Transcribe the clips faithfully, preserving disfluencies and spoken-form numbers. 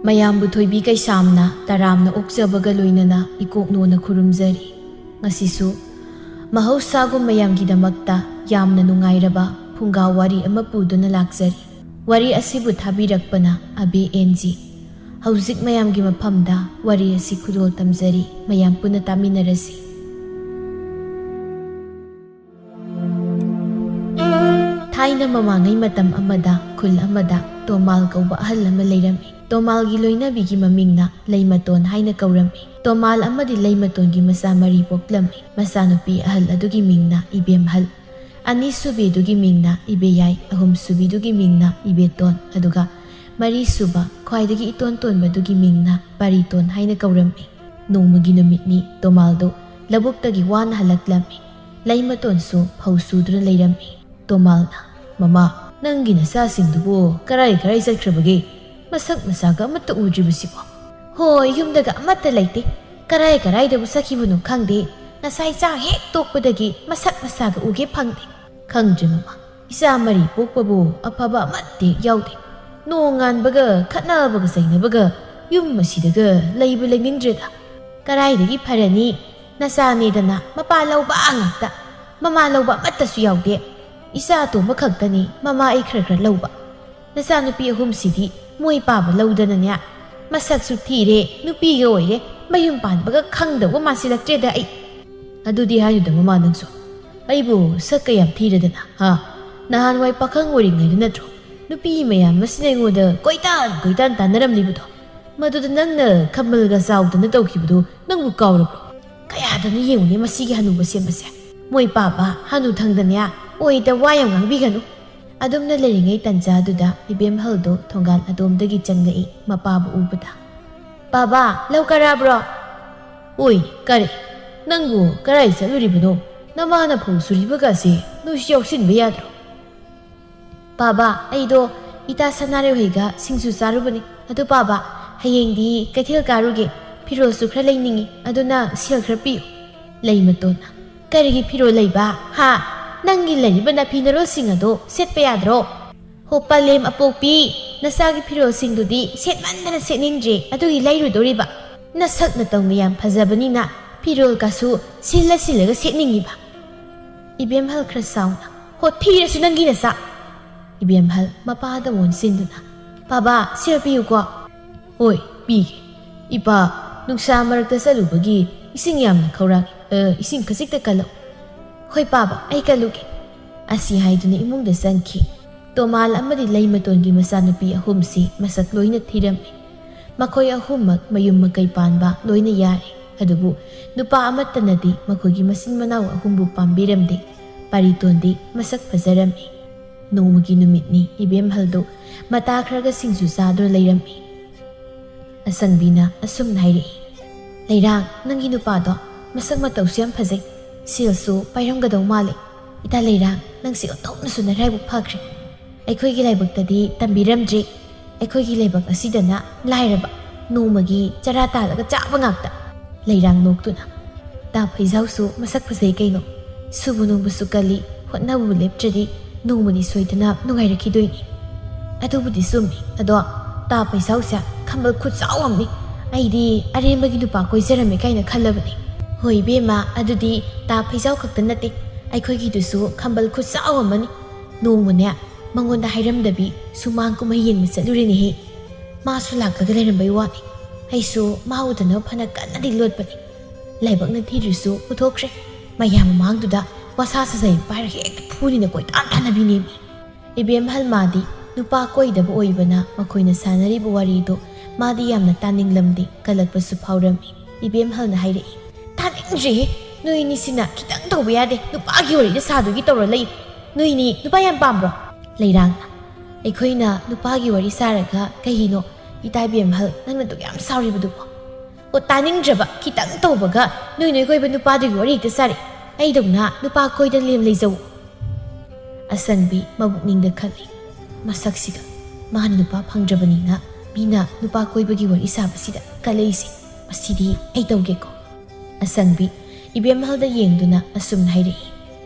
ꯃꯌꯥꯝꯕꯨ ꯊꯣꯏꯕꯤ ꯀꯩꯁꯥꯝꯅ ꯇꯔꯥꯝꯅ ꯑꯣꯛꯆꯕꯒ ꯂꯣꯏꯅꯅ ꯏꯀꯣꯛꯅꯣꯅ ꯈꯨꯔꯨꯝꯖꯔꯤ꯫ ꯉꯁꯤꯁꯨ ꯃꯍꯧꯁꯥꯒꯨꯝ ꯃꯌꯥꯝꯒꯤꯗꯃꯛꯇ ꯌꯥꯝꯅ ꯅꯨꯡꯉꯥꯏꯔꯕ ꯐꯨꯡꯒꯥ ꯋꯥꯔꯤ ꯑꯃ ꯄꯨꯗꯨꯅ ꯂꯥꯛꯆꯔꯤ꯫ ꯋꯥꯔꯤ ꯑꯁꯤꯕꯨ ꯊꯥꯕꯤꯔꯛꯄꯅ ꯑꯕꯦ ꯑꯦꯟ ꯖꯤ꯫ ꯍꯧꯖꯤꯛ ꯃꯌꯥꯝꯒꯤ ꯃꯐꯝꯗ ꯋꯥꯔꯤ ꯑꯁꯤ ꯈꯨꯗꯣꯜ ꯇꯝꯖꯔꯤ, ꯃꯌꯥꯝ ꯄꯨꯟꯅ ꯇꯥꯃꯤꯟꯅꯔꯁꯤ꯫ ꯊꯥꯏꯅ ꯃꯃꯥꯡꯉꯩ ꯃꯇꯝ ꯑꯃꯗ ꯈꯨꯜ ꯑꯃꯗ ꯇꯣꯃꯥꯜ ꯀꯧꯕ ꯑꯍꯜ ꯑꯃ ꯂꯩꯔꯝꯃꯤ꯫ ꯇꯣꯃꯥꯜꯒꯤ ꯂꯣꯏꯅꯕꯤꯒꯤ ꯃꯃꯤꯡꯅ ꯂꯩꯃꯇꯣꯟ ꯍꯥꯏꯅ ꯀꯧꯔꯝꯃꯤ꯫ ꯇꯣꯃꯥꯜ ꯑꯃꯗꯤ ꯂꯩꯃꯇꯣꯟꯒꯤ ꯃꯆꯥ ꯃꯔꯤ ꯄꯣꯛꯂꯝꯃꯤ꯫ ꯃꯆꯥꯅꯨꯄꯤ ꯑꯍꯜ ꯑꯗꯨꯒꯤ ꯃꯤꯡꯅ ꯏꯕꯦꯝꯍꯜ, ꯑꯅꯤꯁꯨꯕꯤꯗꯨꯒꯤ ꯃꯤꯡꯅ ꯏꯕꯦꯌꯥꯏ, ꯑꯍꯨꯝꯁꯨꯕꯤꯗꯨꯒꯤ ꯃꯤꯡꯅ ꯏꯕꯦꯇꯣꯟ, ꯑꯗꯨꯒ ꯃꯔꯤꯁꯨꯕ, ꯈ꯭ꯋꯥꯏꯗꯒꯤ ꯏꯇꯣꯟ ꯇꯣꯟꯕꯗꯨꯒꯤ ꯃꯤꯡꯅ ꯄꯥꯔꯤꯇꯣꯟ ꯍꯥꯏꯅ ꯀꯧꯔꯝꯃꯤ꯫ ꯅꯣꯡꯃꯒꯤ ꯅꯨꯃꯤꯠꯅꯤ, ꯇꯣꯃꯥꯜꯗꯨ ꯂꯧꯕꯨꯛꯇꯒꯤ ꯋꯥꯅ ꯍꯜꯂꯛꯂꯝꯃꯤ꯫ ꯂꯩꯃꯇꯣꯟꯁꯨ ꯐꯧ ꯁꯨꯗꯨꯅ ꯂꯩꯔꯝꯃꯤ꯫ ꯇꯣꯃꯥꯜꯅ, "ꯃꯃꯥ, ꯅꯪꯒꯤ ꯅꯆꯥꯁꯤꯡꯗꯨꯕꯨ ꯀꯔꯥꯏ ꯀꯔꯥꯏ ꯆꯠꯈ꯭ꯔꯕꯒꯦ? ꯃꯁꯛ ꯃꯁꯥꯒ ꯑꯃꯠꯇ ꯎꯗ꯭ꯔꯤꯕꯁꯤꯕꯣ?" "ꯍꯣꯏ, ꯌꯨꯝꯗꯒ ꯑꯃꯠꯇ ꯂꯩꯇꯦ꯫ ꯀꯔꯥꯏ ꯀꯔꯥꯏꯗꯕꯨ ꯆꯠꯈꯤꯕꯅꯣ ꯈꯪꯗꯦ꯫ ꯉꯁꯥꯏ ꯆꯥꯛ ꯍꯦꯛ ꯇꯣꯛꯄꯗꯒꯤ ꯃꯁꯛ ꯃꯁꯥꯒ ꯎꯒꯦ ꯐꯪꯗꯦ꯫" "ꯈꯪꯗ꯭ꯔꯦ ꯃꯃꯥ, ꯏꯆꯥ ꯃꯔꯤ ꯄꯣꯛꯄꯕꯨ ꯑꯐꯕ ꯑꯃꯠꯇ ꯍꯦꯛ ꯌꯥꯎꯗꯦ꯫ ꯅꯣꯡꯉꯥꯟꯕꯒ ꯈꯠꯅꯕꯒ ꯆꯩꯅꯕꯒ ꯌꯨꯝ ꯑꯁꯤꯗꯒ ꯂꯩꯕ ꯂꯩꯅꯤꯡꯗ꯭ꯔꯦꯗ꯫ ꯀꯔꯥꯏꯗꯒꯤ ꯐꯔꯅꯤ? ꯅꯆꯥꯅꯦꯗꯅ ꯃꯄꯥ ꯂꯧꯕ ꯉꯥꯛꯇ꯫ ꯃꯃꯥ ꯂꯧꯕ ꯑꯃꯠꯇꯁꯨ ꯌꯥꯎꯗꯦ꯫ ꯏꯆꯥ ꯑꯇꯣꯝꯕ ꯈꯛꯇꯅꯤ ꯃꯃꯥ ꯑꯩ ꯈꯔ ꯈꯔ ꯂꯧꯕ꯫ ꯅꯆꯥꯅꯨꯄꯤ ꯑꯍꯨꯝꯁꯤꯗꯤ ꯃꯣꯏ ꯄꯥꯕ ꯂꯧꯗꯅꯅꯦ, ꯃꯁꯛꯁꯨ ꯊꯤꯔꯦ, ꯅꯨꯄꯤꯒ ꯑꯣꯏꯔꯦ, ꯃꯌꯨꯝ ꯄꯥꯟꯕꯒ ꯈꯪꯗꯧꯕ ꯃꯥꯟꯁꯤꯜꯂꯛꯇ꯭ꯔꯦꯗ ꯑꯩ꯫" "ꯑꯗꯨꯗꯤ ꯍꯥꯏꯅꯨꯗ ꯃꯃꯥ ꯅꯪꯁꯨ꯫ ꯑꯩꯕꯨ ꯁꯛꯀ ꯌꯥꯝ ꯊꯤꯔꯗꯅ, ꯍꯥ? ꯅꯍꯥꯟꯋꯥꯏ ꯄꯥꯈꯪ ꯑꯣꯏꯔꯤꯉꯩꯗ ꯅꯠꯇ꯭ꯔꯣ ꯅꯨꯄꯤ ꯃꯌꯥꯝ ꯑꯁꯤꯅ ꯑꯩꯉꯣꯟꯗ ꯀꯣꯏꯇꯥꯟ ꯀꯣꯏꯇꯥꯟ ꯇꯥꯟꯅꯔꯝꯂꯤꯕꯗꯣ? ꯃꯗꯨꯗ ꯅꯪꯅ ꯈꯝꯕꯜꯒ ꯆꯥꯎꯗꯅ ꯇꯧꯈꯤꯕꯗꯨ ꯅꯪꯕꯨ ꯀꯥꯎꯔꯕ꯭ꯔꯣ? ꯀꯌꯥꯗꯅꯣ ꯌꯦꯡꯉꯨꯅꯦ ꯃꯁꯤꯒꯤ ꯍꯅꯨꯕ ꯁꯦꯝꯕꯁꯦ꯫ ꯃꯣꯏ ꯄꯥꯕ ꯍꯅꯨ ꯊꯪꯗꯅꯦ ꯑꯣꯏꯗ ꯋꯥ ꯌꯥꯝ ꯉꯥꯡꯕꯤꯒꯅꯨ꯫" ꯑꯗꯨꯝꯅ ꯂꯩꯔꯤꯉꯩ ꯇꯟꯖꯥꯗꯨꯗ ꯏꯕꯦꯝꯍꯜꯗꯣ ꯊꯣꯡꯒꯥꯜ ꯑꯗꯣꯝꯗꯒꯤ ꯆꯪꯂꯛꯏ, ꯃꯄꯥꯕꯨ ꯎꯕꯗ꯫ "ꯄꯥꯕ, ꯂꯧ ꯀꯥꯔꯛꯑꯕ꯭ꯔꯣ?" "ꯑꯣꯏ, ꯀꯥꯔꯛꯑꯦ꯫ ꯅꯪꯕꯨ ꯀꯔꯥꯏ ꯆꯠꯂꯨꯔꯤꯕꯅꯣ? ꯅꯃꯥꯅ ꯐꯧ ꯁꯨꯔꯤꯕꯒꯁꯦ ꯅꯣꯏꯁꯨ ꯌꯥꯎꯁꯤꯟꯕ ꯌꯥꯗ꯭ꯔꯣ?" "ꯄꯥꯕ, ꯑꯩꯗꯣ ꯏꯇꯥ ꯁꯅꯥꯔꯩ ꯍꯣꯏꯒ ꯁꯤꯡꯖꯨ ꯆꯥꯔꯨꯕꯅꯤ꯫ ꯑꯗꯨ ꯄꯥꯕ, ꯍꯌꯦꯡꯗꯤ ꯀꯩꯊꯦꯜ ꯀꯥꯔꯨꯒꯦ꯫ ꯐꯤꯔꯣꯜꯁꯨ ꯈꯔ ꯂꯩꯅꯤꯡꯉꯤ, ꯑꯗꯨꯅ ꯁꯦꯜ ꯈꯔ ꯄꯤꯌꯨ꯫" ꯂꯩꯃꯇꯣꯟꯅ, "ꯀꯔꯤꯒꯤ ꯐꯤꯔꯣꯜ ꯂꯩꯕ? ꯍꯥ? ꯅꯪꯒꯤ ꯂꯩꯔꯤꯕ ꯅꯐꯤ ꯅꯔꯣꯜꯁꯤꯡ ꯑꯗꯣ ꯁꯦꯠꯄ ꯌꯥꯗ꯭ꯔꯣ?" "ꯍꯣ ꯄꯂꯦꯝ ꯑꯄꯣꯛꯄꯤ, ꯅꯆꯥꯒꯤ ꯐꯤꯔꯣꯜꯁꯤꯡꯗꯨꯗꯤ ꯁꯦꯠꯃꯟꯗꯅ ꯁꯦꯠꯅꯤꯡꯗ꯭ꯔꯦ, ꯑꯗꯨꯒꯤ ꯂꯩꯔꯨꯗꯧꯔꯤꯕ꯫ ꯅꯁꯛ ꯅꯇꯧꯅ ꯌꯥꯝ ꯐꯖꯕꯅꯤꯅ ꯐꯤꯔꯣꯜ ꯀꯥꯁꯨ ꯁꯤꯜꯂ ꯁꯤꯜꯂꯒ ꯁꯦꯠꯅꯤꯡꯉꯤꯕ꯫ ꯏꯕꯦꯝꯍꯜ ꯈꯔ ꯁꯥꯎꯅ, "ꯍꯣ, ꯊꯤꯔꯁꯨ ꯅꯪꯒꯤ ꯅꯆꯥ!" ꯏꯕꯦꯝꯍꯜ ꯃꯄꯥꯗ ꯑꯣꯟꯁꯤꯟꯗꯨꯅ, "ꯄꯥꯕꯥ, ꯁꯦꯜ ꯄꯤꯌꯨꯀꯣ꯫" "ꯍꯣꯏ, ꯄꯤꯒꯦ꯫ ꯏꯄꯥ, ꯅꯨꯡꯁꯥ ꯃꯔꯛꯇ ꯆꯠꯂꯨꯕꯒꯤ ꯏꯁꯤꯡ ꯌꯥꯝꯅ ꯈꯧꯔꯥꯡꯉꯤ꯫ ꯑ, ꯏꯁꯤꯡ ꯈꯖꯤꯛꯇ ꯀꯜꯂꯛꯎ꯫" "ꯍꯣꯏ ꯄꯥꯕ, ꯑꯩ ꯀꯜꯂꯨꯒꯦ꯫" ꯑꯁꯤ ꯍꯥꯏꯗꯨꯅ ꯏꯃꯨꯡꯗ ꯆꯪꯈꯤ꯫ ꯇꯣꯃꯥꯜ ꯑꯃꯗꯤ ꯂꯩꯃꯇꯣꯟꯒꯤ ꯃꯆꯥꯅꯨꯄꯤ ꯑꯍꯨꯝꯁꯤ ꯃꯁꯛ ꯂꯣꯏꯅ ꯊꯤꯔꯝꯃꯤ꯫ ꯃꯈꯣꯏ ꯑꯍꯨꯝꯃꯛ ꯃꯌꯨꯝ ꯃꯀꯩ ꯄꯥꯟꯕ ꯂꯣꯏꯅ ꯌꯥꯔꯦ꯫ ꯑꯗꯨꯕꯨ ꯅꯨꯄꯥ ꯑꯃꯠꯇꯅꯗꯤ ꯃꯈꯣꯏꯒꯤ ꯃꯆꯤꯟ ꯃꯅꯥꯎ ꯑꯍꯨꯝꯕꯨ ꯄꯥꯝꯕꯤꯔꯝꯗꯦ꯫ ꯄꯥꯔꯤꯇꯣꯟꯗꯤ ꯃꯁꯛ ꯐꯖꯔꯝꯃꯤ꯫ ꯅꯣꯡꯃꯒꯤ ꯅꯨꯃꯤꯠꯅꯤ, ꯏꯕꯦꯝꯍꯜꯗꯨ ꯃꯇꯥ ꯈꯔꯒ ꯁꯤꯡꯖꯨ ꯆꯥꯗꯨꯅ ꯂꯩꯔꯝꯃꯤ꯫ ꯑꯁꯪꯕꯤꯅ ꯑꯁꯨꯝꯅ ꯍꯥꯏꯔꯛꯏ, "ꯂꯩꯔꯥꯡ, ꯅꯪꯒꯤ ꯅꯨꯄꯥꯗꯣ ꯃꯁꯛ ꯃꯇꯧꯁꯨ ꯌꯥꯝ ꯐꯖꯩ, ꯁꯦꯜꯁꯨ ꯄꯥꯏꯔꯝꯒꯗꯧ ꯃꯥꯜꯂꯦ꯫ ꯏꯇꯥ ꯂꯩꯔꯥꯡ, ꯅꯪꯁꯤ ꯑꯣꯟꯊꯣꯛꯅꯁꯨ ꯅꯔꯥꯏꯕꯛ ꯐꯈ꯭ꯔꯦ꯫ ꯑꯩꯈꯣꯏꯒꯤ ꯂꯥꯏꯕꯛꯇꯗꯤ ꯇꯝꯕꯤꯔꯝꯗ꯭ꯔꯤ꯫ ꯑꯩꯈꯣꯏꯒꯤ ꯂꯥꯏꯕꯛ ꯑꯁꯤꯗꯅ ꯂꯥꯏꯔꯕ, ꯅꯣꯡꯃꯒꯤ ꯆꯔꯥ ꯇꯥꯜꯂꯒ ꯆꯥꯕ ꯉꯥꯛꯇ꯫" ꯂꯩꯔꯥꯡ ꯅꯣꯛꯇꯨꯅ, "ꯇꯥ ꯐꯩꯖꯥꯎꯁꯨ ꯃꯁꯛ ꯐꯖꯩ ꯀꯩꯅꯣ꯫ ꯁꯨꯕ ꯅꯣꯝꯕꯁꯨ ꯀꯜꯂꯤ, ꯍꯣꯠꯅꯕꯕꯨ ꯂꯦꯞꯇ꯭ꯔꯗꯤ ꯅꯣꯡꯃꯗꯤ ꯁꯣꯏꯗꯅ ꯅꯨꯡꯉꯥꯏꯔꯛꯈꯤꯗꯣꯏꯅꯤ꯫" "ꯑꯗꯨꯕꯨꯗꯤ ꯆꯨꯝꯃꯤ꯫ ꯑꯗꯣ ꯇꯥ ꯐꯩꯖꯥꯎꯁꯦ ꯈꯝꯕꯜ ꯈꯨꯠꯆꯥꯎ ꯑꯃꯅꯤ꯫ ꯑꯩꯗꯤ ꯑꯔꯦꯝꯕꯒꯤ ꯅꯨꯄꯥ ꯀꯣꯏꯖꯔꯝꯃꯦ ꯀꯥꯏꯅ ꯈꯜꯂꯕꯅꯤ꯫" "ꯍꯣꯏ ꯏꯕꯦꯝꯃ, ꯑꯗꯨꯗꯤ ꯇꯥ ꯐꯩꯖꯥꯎ ꯈꯛꯇ ꯅꯠꯇꯦ, ꯑꯩꯈꯣꯏꯒꯤꯗꯨꯁꯨ ꯈꯝꯕꯜ ꯈꯨꯠꯆꯥꯎ ꯑꯃꯅꯤ꯫ ꯅꯣꯡꯃꯅꯦ ꯃꯉꯣꯟꯗ ꯍꯥꯏꯔꯝꯗꯕꯤ ꯁꯨꯃꯥꯡ ꯀꯨꯝꯍꯩ ꯌꯦꯡꯕ ꯆꯠꯂꯨꯔꯦꯅꯦꯍꯦ꯫ ꯃꯥꯁꯨ ꯂꯥꯛꯂꯒ ꯂꯩꯔꯝꯕꯩ ꯋꯥꯅꯤ꯫ ꯑꯩꯁꯨ ꯃꯥ ꯎꯗꯅꯕ ꯐꯅ ꯀꯟꯅꯗꯤ ꯂꯣꯠꯄꯅꯤ꯫ ꯂꯥꯏꯕꯛꯅ ꯊꯤꯗ꯭ꯔꯤꯁꯨ ꯎꯊꯣꯛꯈ꯭ꯔꯦ꯫ ꯃꯌꯥꯝ ꯃꯃꯥꯡꯗꯨꯗ ꯋꯥꯁꯥ ꯁꯥꯖꯩ ꯄꯥꯏꯔꯒ ꯍꯦꯛꯇ ꯐꯨꯅꯤꯅ ꯀꯣꯏꯇꯥꯟ ꯇꯥꯟꯅꯕꯤꯅꯦꯃꯤ꯫" ꯏꯕꯦꯝꯍꯜ ꯃꯥꯗꯤ ꯅꯨꯄꯥ ꯀꯣꯏꯗꯕ ꯑꯣꯏꯕꯅ ꯃꯈꯣꯏꯅ ꯁꯥꯟꯅꯔꯤꯕ ꯋꯥꯔꯤꯗꯨ ꯃꯥꯗꯤ ꯌꯥꯝꯅ ꯇꯥꯅꯤꯡꯂꯝꯗꯦ, ꯀꯜꯂꯛꯄꯁꯨ ꯐꯥꯎꯔꯝꯃꯤ꯫ ꯏꯕꯦꯝꯍꯜꯅ ꯍꯥꯏꯔꯛꯏ, "ꯇꯥꯅꯤꯡꯗ꯭ꯔꯦꯍꯦ, ꯅꯣꯏ ꯑꯅꯤꯁꯤꯅ ꯈꯤꯇꯪ ꯇꯧꯕ ꯌꯥꯗꯦ, ꯅꯨꯄꯥꯒꯤ ꯋꯥꯔꯤꯗ ꯁꯥꯗꯨꯒꯤ ꯇꯧꯔ ꯂꯩ꯫ ꯅꯣꯏꯅꯤ ꯅꯨꯄꯥ ꯌꯥꯝ ꯄꯥꯝꯕ꯭ꯔꯣ?" ꯂꯩꯔꯥꯡꯅ, "ꯑꯩꯈꯣꯏꯅ ꯅꯨꯄꯥꯒꯤ ꯋꯥꯔꯤ ꯁꯥꯔꯒ ꯀꯩꯒꯤꯅꯣ ꯏꯇꯥ ꯏꯕꯦꯝꯍꯜ ꯅꯪꯅ ꯑꯗꯨꯛ ꯌꯥꯝ ꯁꯥꯎꯔꯤꯕꯗꯨꯕꯣ?" "ꯑꯣ, ꯇꯥꯅꯤꯡꯗ꯭ꯔꯕ ꯈꯤꯇꯪ ꯇꯧꯕꯒ ꯅꯣꯏ ꯅꯣꯏ ꯀꯣꯏꯕ ꯅꯨꯄꯥꯗꯨꯒꯤ ꯋꯥꯔꯤ ꯍꯦꯛꯇ ꯁꯥꯔꯛꯑꯦ꯫ ꯑꯩꯗꯧꯅ ꯅꯨꯄꯥ ꯀꯣꯏꯗꯅ ꯂꯦꯝ ꯂꯩꯖꯧ꯫" ꯑꯁꯪꯕꯤ ꯃꯕꯨꯛꯅꯤꯡꯗ ꯈꯜꯂꯤ, "ꯃꯁꯛꯁꯤꯒ ꯃꯥꯅ ꯅꯨꯄꯥ ꯐꯪꯗ꯭ꯔꯕꯅꯤꯅ ꯃꯤꯅ ꯅꯨꯄꯥ ꯀꯣꯏꯕꯒꯤ ꯋꯥꯔꯤ ꯁꯥꯕꯁꯤꯗ ꯀꯜꯂꯛꯏꯁꯦ, ꯃꯁꯤꯗꯤ ꯑꯩ ꯇꯧꯒꯦꯀꯣ꯫" ꯑꯁꯪꯕꯤ ꯏꯕꯦꯝꯍꯜꯗ ꯌꯦꯡꯗꯨꯅ ꯑꯁꯨꯝꯅ ꯍꯥꯏꯔꯛꯏ,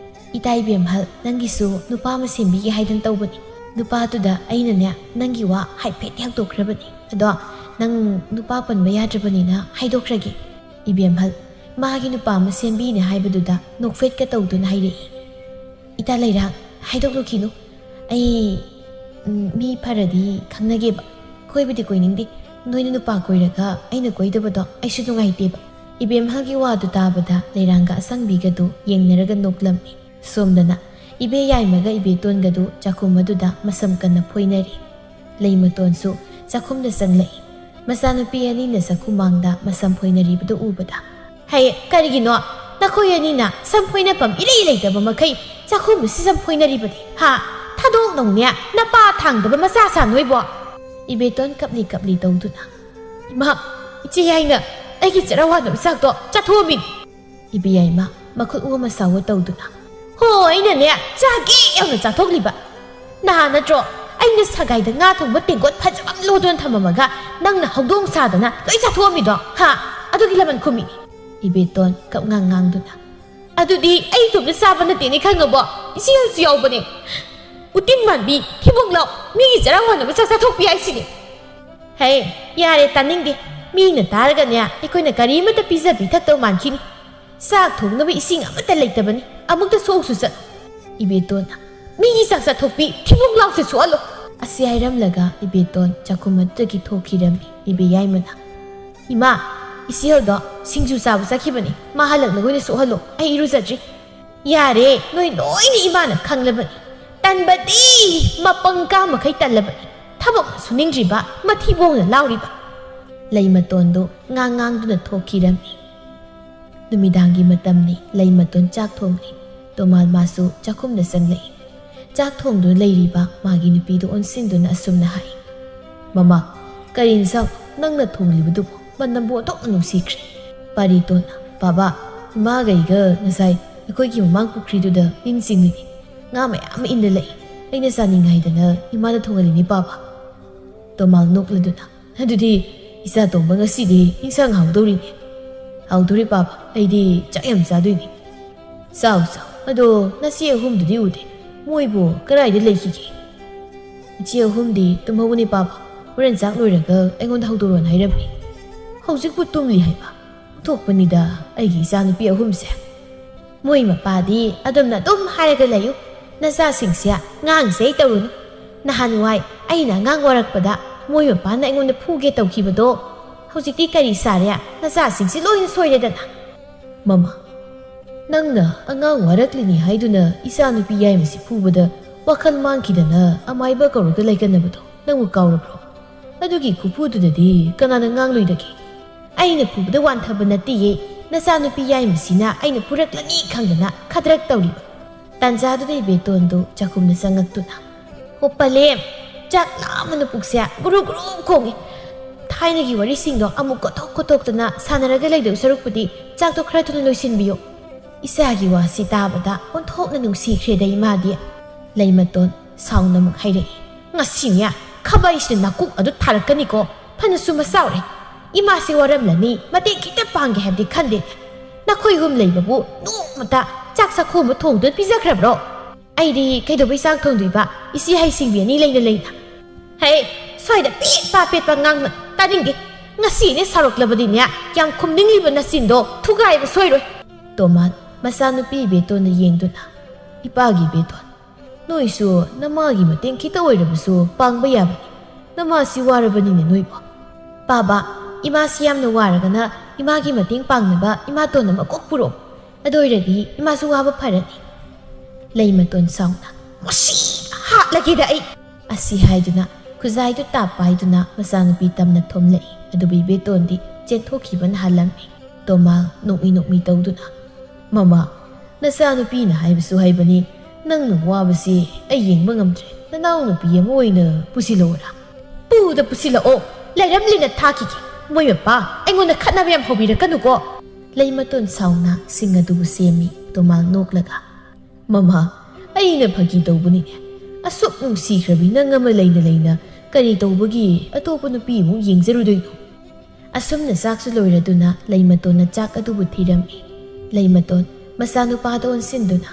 "ꯏꯇꯥ ꯏꯕꯦꯝꯍꯜ, ꯅꯪꯒꯤꯁꯨ ꯅꯨꯄꯥ ꯑꯃ ꯁꯦꯝꯕꯤꯒꯦ ꯍꯥꯏꯗꯅ ꯇꯧꯕꯅꯤ꯫ "ꯅꯨꯄꯥꯗꯨꯗ ꯑꯩꯅꯅꯦ ꯅꯪꯒꯤ ꯋꯥ ꯍꯥꯏꯐꯦꯠꯇꯤ ꯍꯧꯗꯣꯛꯈ꯭ꯔꯕꯅꯤ, ꯑꯗꯣ ꯅꯪ ꯅꯨꯄꯥ ꯄꯟꯕ ꯌꯥꯗ꯭ꯔꯕꯅꯤꯅ ꯍꯥꯏꯗꯣꯛꯈ꯭ꯔꯒꯦ꯫ ꯏꯕꯦꯝꯍꯜ, ꯃꯥꯒꯤ ꯅꯨꯄꯥ ꯑꯃ ꯁꯦꯝꯕꯤꯅꯦ ꯍꯥꯏꯕꯗꯨꯗ ꯅꯣꯛꯐꯦꯠꯀ ꯇꯧꯗꯨꯅ ꯍꯥꯏꯔꯛꯏ꯫ "ꯏꯇꯥ ꯂꯩꯔꯥꯡ, ꯍꯥꯏꯗꯣꯛꯂꯨꯈꯤꯅꯨ꯫ ꯑꯩ, ꯎꯝ, ꯃꯤ ꯐꯔꯗꯤ ꯈꯪꯅꯒꯦꯕ꯫ ꯀꯣꯏꯕꯗꯤ ꯀꯣꯏꯅꯤꯡꯗꯦ꯫ ꯅꯣꯏꯅ ꯅꯨꯄꯥ ꯀꯣꯏꯔꯒ ꯑꯩꯅ ꯀꯣꯏꯗꯕꯗꯣ ꯑꯩꯁꯨ ꯅꯨꯡꯉꯥꯏꯇꯦꯕ"꯫ ꯏꯕꯦꯝꯍꯜꯒꯤ ꯋꯥꯗꯨ ꯇꯥꯕꯗ ꯂꯩꯔꯥꯡꯒ ꯑꯁꯪꯕꯤꯒꯗꯨ ꯌꯦꯡꯅꯔꯒ ꯅꯣꯛꯂꯝꯃꯤ꯫ ꯁꯣꯝꯗꯅ ꯏꯕꯦ ꯌꯥꯏꯃꯒ ꯏꯕꯦꯇꯣꯟꯒꯗꯨ ꯆꯥꯛꯈꯨꯝ ꯑꯗꯨꯗ ꯃꯁꯝ ꯀꯟꯅ ꯐꯣꯏꯅꯔꯤ꯫ ꯂꯩꯃꯇꯣꯟꯁꯨ ꯆꯥꯛꯈꯨꯝꯗ ꯆꯪꯂꯛꯏ꯫ ꯃꯆꯥꯅꯨꯄꯤ ꯑꯅꯤꯅ ꯆꯥꯛꯈꯨꯝ ꯃꯥꯡꯗ ꯃꯁꯝ ꯐꯣꯏꯅꯔꯤꯕꯗꯨ ꯎꯕꯗ, "ꯍꯩ, ꯀꯔꯤꯒꯤꯅꯣ ꯅꯈꯣꯏ ꯑꯅꯤꯅ ꯁꯝ ꯐꯣꯏꯅꯐꯝ ꯏꯔꯩ ꯂꯩꯇꯕ ꯃꯈꯩ ꯆꯥꯛꯈꯨꯝ ꯑꯁꯤ ꯁꯝ ꯐꯣꯏꯅꯔꯤꯕꯗꯤ? ꯍꯥ? ꯊꯥꯗꯣꯛꯅꯧꯅꯦ, ꯅꯄꯥ ꯊꯥꯡꯗꯕ ꯃꯆꯥ ꯁꯥ ꯅꯣꯏꯕꯣ!" ꯏꯕꯦꯇꯣꯟ ꯀꯞꯂꯤ ꯀꯞꯂꯤ ꯇꯧꯗꯨꯅ, "ꯏꯃꯥ, ꯏꯆꯦ ꯌꯥꯏꯅ ꯑꯩꯒꯤ ꯆꯔꯥ ꯋꯥꯅꯕ ꯆꯥꯛꯇꯣ ꯆꯥꯊꯣꯛꯑꯝꯃꯤꯅꯤ"꯫ ꯏꯕꯦ ꯌꯥꯏꯃ ꯃꯈꯨꯠ ꯑꯣ ꯃꯁꯥ ꯑꯣ ꯇꯧꯗꯨꯅ, "ꯍꯣ, ꯑꯩꯅꯅꯦ ꯆꯥꯒꯦ ꯌꯥꯎꯅ ꯆꯥꯊꯣꯛꯂꯤꯕ꯫ ꯅꯍꯥꯟ ꯅꯠꯇ꯭ꯔꯣ ꯑꯩꯅ ꯁꯒꯥꯏꯗ ꯉꯥ ꯊꯣꯡꯕ ꯇꯦꯡꯀꯣꯠ ꯐꯖꯕ ꯑꯃ ꯂꯣꯗꯨꯅ ꯊꯝꯃꯝꯃꯒ ꯅꯪꯅ ꯍꯧꯗꯣꯡ ꯁꯥꯗꯅ ꯂꯣꯏ ꯆꯥꯊꯣꯛꯑꯝꯃꯤꯗꯣ? ꯍꯥ? ꯑꯗꯨꯒꯤ ꯂꯃꯟ ꯈꯨꯝꯃꯤꯅꯤ"꯫ ꯏꯕꯦꯇꯣꯟ ꯀꯞꯉꯥꯡ ꯉꯥꯡꯗꯨꯅ, "ꯑꯗꯨꯗꯤ ꯑꯩ ꯏꯇꯣꯝꯇ ꯆꯥꯕ ꯅꯠꯇꯦꯅꯦ, ꯈꯪꯉꯕꯣ? ꯏꯆꯦꯍꯜꯁꯨ ꯌꯥꯎꯕꯅꯦ꯫ ꯎꯇꯤꯟ ꯃꯥꯟꯕꯤ, ꯊꯤꯕꯣꯡ ꯂꯥꯎ, ꯃꯤꯒꯤ ꯆꯔꯥ ꯍꯣꯟꯅꯕ ꯆꯥꯛ ꯆꯥꯊꯣꯛꯄꯤ ꯍꯥꯏꯁꯤꯅꯦ꯫ ꯍꯦ, ꯌꯥꯔꯦ, ꯇꯥꯅꯤꯡꯗꯦ꯫ ꯃꯤꯅ ꯇꯥꯔꯒꯅꯦ ꯑꯩꯈꯣꯏꯅ ꯀꯔꯤꯃꯠꯇ ꯄꯤꯖ ꯄꯤꯊꯛꯇꯧ ꯃꯥꯟꯈꯤꯅꯤ꯫ ꯆꯥꯛ ꯊꯣꯡꯅꯕ ꯏꯁꯤꯡ ꯑꯃꯠꯇ ꯂꯩꯇꯕꯅꯤ꯫ ꯑꯃꯨꯛꯇ ꯁꯣꯛꯁꯨ ꯆꯠ"꯫ ꯏꯕꯦꯇꯣꯟꯅ, "ꯃꯤꯒꯤ ꯆꯥꯛ ꯆꯥꯊꯣꯛꯄꯤ, ꯊꯤꯕꯣꯡ ꯂꯥꯎꯁꯦ ꯁꯣꯛꯍꯜꯂꯣ"꯫ ꯑꯁꯤ ꯍꯥꯏꯔꯝꯂꯒ ꯏꯕꯦꯇꯣꯟ ꯆꯥꯛꯈꯨꯝ ꯑꯗꯨꯗꯒꯤ ꯊꯣꯛꯈꯤꯔꯝꯃꯤ꯫ ꯏꯕꯦ ꯌꯥꯏꯃꯅ, "ꯏꯃꯥ, ꯏꯆꯦꯍꯜꯗꯣ ꯁꯤꯡꯖꯨ ꯆꯥꯕ ꯆꯠꯈꯤꯕꯅꯤ꯫ ꯃꯥ ꯍꯜꯂꯛꯂꯒ ꯑꯣꯏꯅ ꯁꯣꯛꯍꯜꯂꯣ꯫ ꯑꯩ ꯏꯔꯨꯖꯗ꯭ꯔꯤ"꯫ "ꯌꯥꯔꯦ, ꯅꯣꯏ ꯂꯣꯏꯅ ꯏꯃꯥꯅ ꯈꯪꯂꯕꯅꯤ꯫ ꯇꯟꯕꯗꯤ ꯃꯄꯪ ꯀꯥ ꯃꯈꯩ ꯇꯜꯂꯕꯅꯤ꯫ ꯊꯕꯛ ꯁꯨꯅꯤꯡꯗ꯭ꯔꯤꯕ, ꯃꯊꯤꯕꯣꯡꯅ ꯂꯥꯎꯔꯤꯕ"꯫ ꯂꯩꯃꯇꯣꯟꯗꯨ ꯉꯥꯡ ꯉꯥꯡꯗꯨꯅ ꯊꯣꯛꯈꯤꯔꯝꯃꯤ꯫ ꯅꯨꯃꯤꯗꯥꯡꯒꯤ ꯃꯇꯝꯅꯤ꯫ ꯂꯩꯃꯇꯣꯟ ꯆꯥꯛ ꯊꯣꯡꯂꯤ꯫ ꯇꯣꯃꯥꯜ ꯃꯥꯁꯨ ꯆꯥꯛꯈꯨꯝꯗ ꯆꯪꯂꯛꯏ꯫ ꯆꯥꯛ ꯊꯣꯡꯗꯨꯅ ꯂꯩꯔꯤꯕ ꯃꯥꯒꯤ ꯅꯨꯄꯤꯗꯨ ꯑꯣꯟꯁꯤꯟꯗꯨꯅ ꯑꯁꯨꯝꯅ ꯍꯥꯏ, "ꯃꯃꯥ, ꯀꯔꯤ ꯏꯟꯁꯥꯡ ꯅꯪꯅ ꯊꯣꯡꯂꯤꯕꯗꯨꯕꯨ? ꯃꯅꯝꯕꯨ ꯑꯣꯟꯊꯣꯛꯅ ꯅꯨꯡꯁꯤꯈ꯭ꯔꯦ"꯫ ꯄꯥꯔꯤꯇꯣꯟꯅ, "ꯕꯥꯕꯥ, ꯏꯃꯥꯒ ꯑꯩꯒ ꯉꯁꯥꯏ ꯑꯩꯈꯣꯏꯒꯤ ꯃꯃꯥꯡ ꯄꯨꯈ꯭ꯔꯤꯗꯨꯗ ꯏꯟ ꯆꯤꯡꯂꯤꯅꯤ꯫ ꯉꯥ ꯃꯌꯥꯝ ꯑꯃ ꯏꯟꯗ ꯂꯩ꯫ ꯑꯩꯅ ꯆꯥꯅꯤꯡꯉꯦ ꯍꯥꯏꯗꯅ ꯏꯃꯥꯗ ꯊꯣꯡꯍꯜꯂꯤꯅꯤ, ꯄꯥꯕꯥ"꯫ ꯇꯣꯃꯥꯜ ꯅꯣꯛꯂꯗꯨꯅ, "ꯑꯗꯨꯗꯤ ꯏꯆꯥ ꯇꯣꯝꯕ ꯉꯁꯤꯗꯤ ꯏꯟꯁꯥꯡ ꯍꯥꯎꯗꯧꯔꯤꯅꯦ"꯫ "ꯍꯥꯎꯗꯣꯔꯤ, ꯄꯥꯕꯥ꯫ ꯑꯩꯗꯤ ꯆꯥꯛ ꯌꯥꯝ ꯆꯥꯗꯣꯏꯅꯤ"꯫ "ꯆꯥꯎ, ꯆꯥꯎ꯫ ꯑꯗꯣ ꯅꯆꯦ ꯑꯍꯨꯝꯗꯨꯗꯤ ꯎꯗꯦ꯫ ꯃꯣꯏꯕꯨ ꯀꯗꯥꯏꯗ ꯂꯩꯈꯤꯒꯦ?" "ꯏꯆꯦ ꯑꯍꯨꯝꯗꯤ ꯇꯨꯝꯍꯧꯕꯅꯤ ꯄꯥꯕ, ꯍꯣꯔꯦꯟ ꯆꯥꯛ ꯂꯣꯏꯔꯒ ꯑꯩꯉꯣꯟꯗ ꯍꯧꯗꯣꯔꯛꯑꯣꯅ ꯍꯥꯏꯔꯝꯃꯤ꯫ ꯍꯧꯖꯤꯛꯄꯨ ꯇꯨꯝꯂꯤ ꯍꯥꯏꯕ? ꯊꯣꯛꯄꯅꯤꯗ ꯑꯩꯒꯤ ꯏꯆꯥꯅꯨꯄꯤ ꯑꯍꯨꯝꯁꯦ꯫ ꯃꯣꯏ ꯃꯄꯥꯗꯤ ꯑꯗꯨꯝꯅ ꯑꯗꯨꯝ ꯍꯥꯏꯔꯒ ꯂꯩꯌꯨ, ꯅꯆꯥꯁꯤꯡꯁꯦ ꯉꯥꯡꯁꯦ ꯇꯧꯔꯨꯅꯨ꯫ ꯅꯍꯥꯟꯋꯥꯏ ꯑꯩꯅ ꯑꯉꯥꯡ ꯑꯣꯏꯔꯛꯄꯗ ꯃꯣꯏ ꯃꯄꯥꯅ ꯑꯩꯉꯣꯟꯗ ꯐꯨꯒꯦ ꯇꯧꯈꯤꯕꯗꯣ ꯍꯧꯖꯤꯛꯇꯤ ꯀꯔꯤ ꯁꯥꯔꯦ? ꯅꯆꯥꯁꯤꯡꯁꯤ ꯂꯣꯏꯅ ꯁꯣꯏꯔꯦꯗꯅ꯫" "ꯃꯃꯥ, ꯅꯪꯅ ꯑꯉꯥꯡ ꯋꯥꯔꯛꯂꯤꯅꯤ ꯍꯥꯏꯗꯨꯅ ꯏꯆꯥꯅꯨꯄꯤ ꯌꯥꯏꯃꯁꯤ ꯐꯨꯕꯗ ꯋꯥꯈꯜ ꯃꯥꯡꯈꯤꯗꯅ ꯑꯃꯥꯏꯕ ꯀꯧꯔꯒ ꯂꯩꯒꯟꯅꯕꯗꯣ ꯅꯪꯕꯨ ꯀꯥꯎꯔꯕ꯭ꯔꯣ? ꯑꯗꯨꯒꯤ ꯈꯨꯐꯨꯗꯨꯗꯗꯤ ꯀꯅꯥꯅ ꯉꯥꯡꯂꯣꯏꯗꯒꯦ? ꯑꯩꯅ ꯐꯨꯕꯗ ꯋꯥꯟꯊꯕ ꯅꯠꯇꯤꯌꯦ, ꯅꯆꯥꯅꯨꯄꯤ ꯌꯥꯏꯃꯁꯤꯅ ꯑꯩꯅ ꯐꯨꯔꯛꯂꯅꯤ ꯈꯪꯗꯅ ꯈꯗ꯭ꯔꯛ ꯇꯧꯔꯤꯕ꯫" ꯇꯥꯟꯖꯥꯗꯨꯗ ꯏꯕꯦꯇꯣꯟꯗꯨ ꯆꯥꯛꯈꯨꯝꯗ ꯆꯪꯉꯛꯇꯨꯅ, "ꯑꯣ ꯄꯂꯦꯝ, ꯆꯥꯛ ꯂꯥꯝꯕꯅ ꯄꯨꯛꯁꯦ ꯒꯨꯔꯨ ꯒꯨꯔꯨ ꯈꯣꯡꯉꯤ꯫ ꯊꯥꯏꯅꯒꯤ ꯋꯥꯔꯤꯁꯤꯡꯗꯣ ꯑꯃꯨꯛ ꯀꯣꯊꯣꯛ ꯀꯣꯊꯣꯛꯇꯅ ꯁꯥꯟꯅꯔꯒ ꯂꯩꯗꯧ ꯁꯔꯨꯛꯄꯨꯗꯤ ꯆꯥꯛꯇꯣ ꯈꯔ ꯊꯨꯅ ꯂꯣꯏꯁꯤꯟꯕꯤꯌꯨ꯫" ꯏꯆꯥꯒꯤ ꯋꯥꯁꯤ ꯇꯥꯕꯗ ꯑꯣꯟꯊꯣꯛꯅ ꯅꯨꯡꯁꯤꯈ꯭ꯔꯦꯗ ꯏꯃꯥꯗꯤ꯫ ꯂꯩꯃꯇꯣꯟ ꯁꯥꯎꯅ ꯑꯃꯨꯛ ꯍꯥꯏꯔꯛꯏ, "ꯉꯁꯤꯅꯦ ꯈꯕꯩꯁꯤꯅ ꯅꯥꯀꯣꯛ ꯑꯗꯨ ꯊꯥꯔꯛꯀꯅꯤꯀꯣ꯫ ꯐꯅꯁꯨ ꯃꯆꯥꯎꯔꯦ꯫ ꯏꯃꯥꯁꯤ ꯋꯥꯔꯝꯂꯅꯤ, ꯃꯇꯦꯡ ꯈꯤꯇ ꯄꯥꯡꯒꯦ ꯍꯥꯏꯕꯗꯤ ꯈꯟꯗꯦ꯫ ꯅꯈꯣꯏ ꯑꯍꯨꯝ ꯂꯩꯕꯕꯨ ꯅꯣꯡꯃꯇ ꯆꯥꯛ ꯆꯥꯛꯈꯣꯝ ꯑꯃ ꯊꯣꯡꯗꯨꯅ ꯄꯤꯖꯈ꯭ꯔꯕ꯭ꯔꯣ? ꯑꯩꯗꯤ ꯀꯩꯗꯧꯕꯩ ꯆꯥꯛ ꯊꯣꯡꯗꯣꯏꯕ, ꯏꯆꯦ ꯍꯩꯁꯤꯡꯕꯤ ꯑꯅꯤ ꯂꯩꯅ ꯂꯩꯅ?" "ꯍꯦ, ꯁ꯭ꯋꯥꯏꯗ ꯄꯦꯠꯄ ꯄꯦꯠꯄ ꯉꯥꯡꯅ ꯇꯥꯅꯤꯡꯗꯦ꯫ ꯉꯁꯤꯅꯦ ꯁꯥꯎꯔꯛꯂꯕꯗꯤꯅꯦ ꯌꯥꯝ ꯈꯨꯝꯅꯤꯡꯂꯤꯕ ꯅꯆꯤꯟꯗꯣ ꯊꯨꯒꯥꯏꯕ ꯁꯣꯏꯔꯣꯏ꯫" ꯇꯣꯃꯥꯟ ꯃꯆꯥꯅꯨꯄꯤ ꯏꯕꯦꯇꯣꯟꯗ ꯌꯦꯡꯗꯨꯅ, "ꯏꯄꯥꯒꯤ ꯏꯕꯦꯇꯣꯟ, ꯅꯣꯏꯁꯨ ꯅꯃꯥꯒꯤ ꯃꯇꯦꯡ ꯈꯤꯇ ꯑꯣꯏꯔꯕꯁꯨ ꯄꯥꯡꯕ ꯌꯥꯕꯅꯤ꯫ ꯅꯃꯥꯁꯤ ꯋꯥꯔꯕꯅꯤꯅꯦ ꯅꯣꯏꯕꯣ꯫" "ꯄꯥꯕ, ꯏꯃꯥꯁꯤ ꯌꯥꯝꯅ ꯋꯥꯔꯒꯅ ꯏꯃꯥꯒꯤ ꯃꯇꯦꯡ ꯄꯥꯡꯅꯕ ꯏꯃꯥꯇꯣꯟ ꯑꯃ ꯀꯣꯛ ꯄꯨꯔꯛꯑꯣ꯫ ꯑꯗꯨ ꯑꯣꯏꯔꯗꯤ ꯏꯃꯥꯁꯨ ꯋꯥꯕ ꯐꯔꯅꯤ꯫" ꯂꯩꯃꯇꯣꯟ ꯁꯥꯎꯅ, "ꯃꯁꯤ ꯍꯥꯠꯂꯒꯦꯗ ꯑꯩ!" ꯑꯁꯤ ꯍꯥꯏꯗꯨꯅ ꯈꯨꯖꯥꯏꯗꯨ ꯇꯥꯞ ꯄꯥꯏꯗꯨꯅ ꯃꯆꯥꯅꯨꯄꯤ ꯇꯝꯅ ꯊꯣꯝꯂꯛꯏ꯫ ꯑꯗꯨꯕꯨ ꯏꯕꯦꯇꯣꯟꯗꯤ ꯆꯦꯟꯊꯣꯛꯈꯤꯕꯅ ꯍꯥꯜꯂꯝꯃꯤ꯫ ꯇꯣꯃꯥꯜ ꯅꯣꯛꯃꯤ ꯅꯣꯛꯃꯤ ꯇꯧꯗꯨꯅ, "ꯃꯃꯥ, ꯅꯆꯥꯅꯨꯄꯤꯅ ꯍꯥꯏꯕꯁꯨ ꯍꯥꯏꯕꯅꯤ, ꯅꯪꯅ ꯋꯥꯕꯁꯤ ꯑꯩ ꯌꯦꯡꯕ ꯉꯝꯗ꯭ꯔꯦ, ꯅꯅꯥꯎꯅꯨꯄꯤ ꯑꯃ ꯑꯣꯏꯅ ꯄꯨꯁꯤꯜꯂꯛꯑꯣꯔꯥ?" "ꯄꯨꯗ ꯄꯨꯁꯤꯜꯂꯛꯑꯣ, ꯂꯩꯔꯝꯂꯦꯅ ꯊꯥꯈꯤꯒꯦ꯫ ꯃꯣꯏ ꯃꯄꯥ ꯑꯩꯉꯣꯟꯗ ꯈꯠꯅꯕ ꯌꯥꯝ ꯍꯧꯕꯤꯔꯛꯀꯅꯨꯀꯣ꯫" ꯂꯩꯃꯇꯣꯟ ꯁꯥꯎꯅ ꯁꯤꯡ ꯑꯗꯨꯕꯨ ꯁꯦꯝꯃꯤ꯫ ꯇꯣꯃꯥꯜ ꯅꯣꯛꯂꯒ, "ꯃꯃꯥ, ꯑꯩꯅ ꯐꯥꯒꯤ ꯇꯧꯕꯅꯤꯅꯦ꯫ ꯑꯁꯨꯛ ꯅꯨꯡꯁꯤꯈ꯭ꯔꯕꯤ ꯅꯪ ꯑꯃ ꯂꯩꯅ ꯂꯩꯅ ꯀꯔꯤ ꯇꯧꯕꯒꯤ ꯑꯇꯣꯞꯄ ꯅꯨꯄꯤ ꯑꯃꯨꯛ ꯌꯦꯡꯖꯔꯨꯗꯣꯏꯅꯣ?" ꯑꯁꯨꯝꯅ ꯆꯥꯛꯁꯨ ꯂꯣꯏꯔꯗꯨꯅ ꯂꯩꯃꯇꯣꯟꯅ ꯆꯥꯛ ꯑꯗꯨꯕꯨ ꯊꯤꯔꯝꯃꯤ꯫ ꯂꯩꯃꯇꯣꯟ ꯃꯆꯥꯅꯨꯄꯥꯗ ꯑꯣꯟꯁꯤꯟꯗꯨꯅ,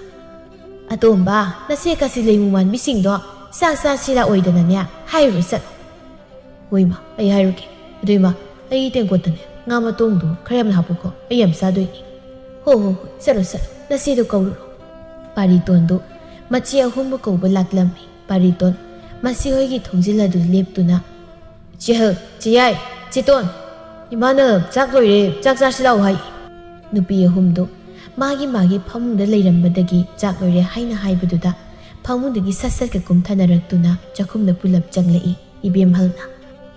"ꯑꯇꯣꯝꯕ, ꯅꯆꯦ ꯀꯥꯁꯤ ꯂꯩꯃꯨ ꯃꯥꯟꯕꯤꯁꯤꯡꯗꯣ ꯆꯥꯛ ꯆꯥꯁꯤ ꯂꯥꯛꯑꯣꯏꯗꯅꯅꯦ ꯍꯥꯏꯔꯨꯔꯣ, ꯆꯠꯂꯣ꯫ ꯍꯣꯏ ꯏꯃꯥ, ꯑꯩ ꯍꯥꯏꯔꯨꯒꯦ꯫ ꯑꯗꯨ ꯏꯃꯥ, ꯑꯩꯒꯤ ꯇꯦꯡꯀꯣꯠꯇꯅꯦ ꯉꯥ ꯃꯇꯣꯡꯗꯣ ꯈꯔ ꯌꯥꯝꯅ ꯍꯥꯞꯄꯨꯀꯣ, ꯑꯩ ꯌꯥꯝ ꯆꯥꯗꯣꯏꯅꯤ꯫ ꯍꯣ ꯍꯣ ꯍꯣꯏ, ꯆꯠꯂꯣ ꯆꯠꯂꯣ, ꯅꯆꯦꯗꯣ ꯀꯧꯔꯨꯔꯣ꯫ ꯄꯥꯔꯤꯇꯣꯟꯗꯨ ꯃꯆꯦ ꯑꯍꯨꯝꯕꯨ ꯀꯧꯕ ꯂꯥꯛꯂꯝꯃꯤ꯫ ꯄꯥꯔꯤꯇꯣꯟ ꯃꯆꯦ ꯍꯣꯏꯒꯤ ꯊꯣꯡꯖꯤꯜ ꯑꯗꯨ ꯂꯦꯞꯇꯨꯅ, "ꯆꯦꯍꯜ, ꯆꯦꯌꯥꯏ, ꯆꯦꯇꯣꯟ, ꯏꯃꯥꯅ ꯆꯥꯛ ꯂꯣꯏꯔꯦ, ꯆꯥꯛ ꯆꯥꯁꯤ ꯂꯥꯛꯑꯣ ꯍꯥꯏ"꯫ ꯅꯨꯄꯤ ꯑꯍꯨꯝꯗꯨ ꯃꯥꯒꯤ ꯃꯥꯒꯤ ꯐꯃꯨꯡꯗ ꯂꯩꯔꯝꯕꯗꯒꯤ ꯆꯥꯛ ꯂꯣꯏꯔꯦ ꯍꯥꯏꯅ ꯍꯥꯏꯕꯗꯨꯗ ꯐꯃꯨꯡꯗꯒꯤ ꯁꯠ ꯁꯠꯀ ꯀꯨꯝꯊꯅꯔꯛꯇꯨꯅ ꯆꯥꯛꯈꯨꯝꯗ ꯄꯨꯂꯞ ꯆꯪꯂꯛꯏ꯫ ꯏꯕꯦꯝꯍꯜꯅ,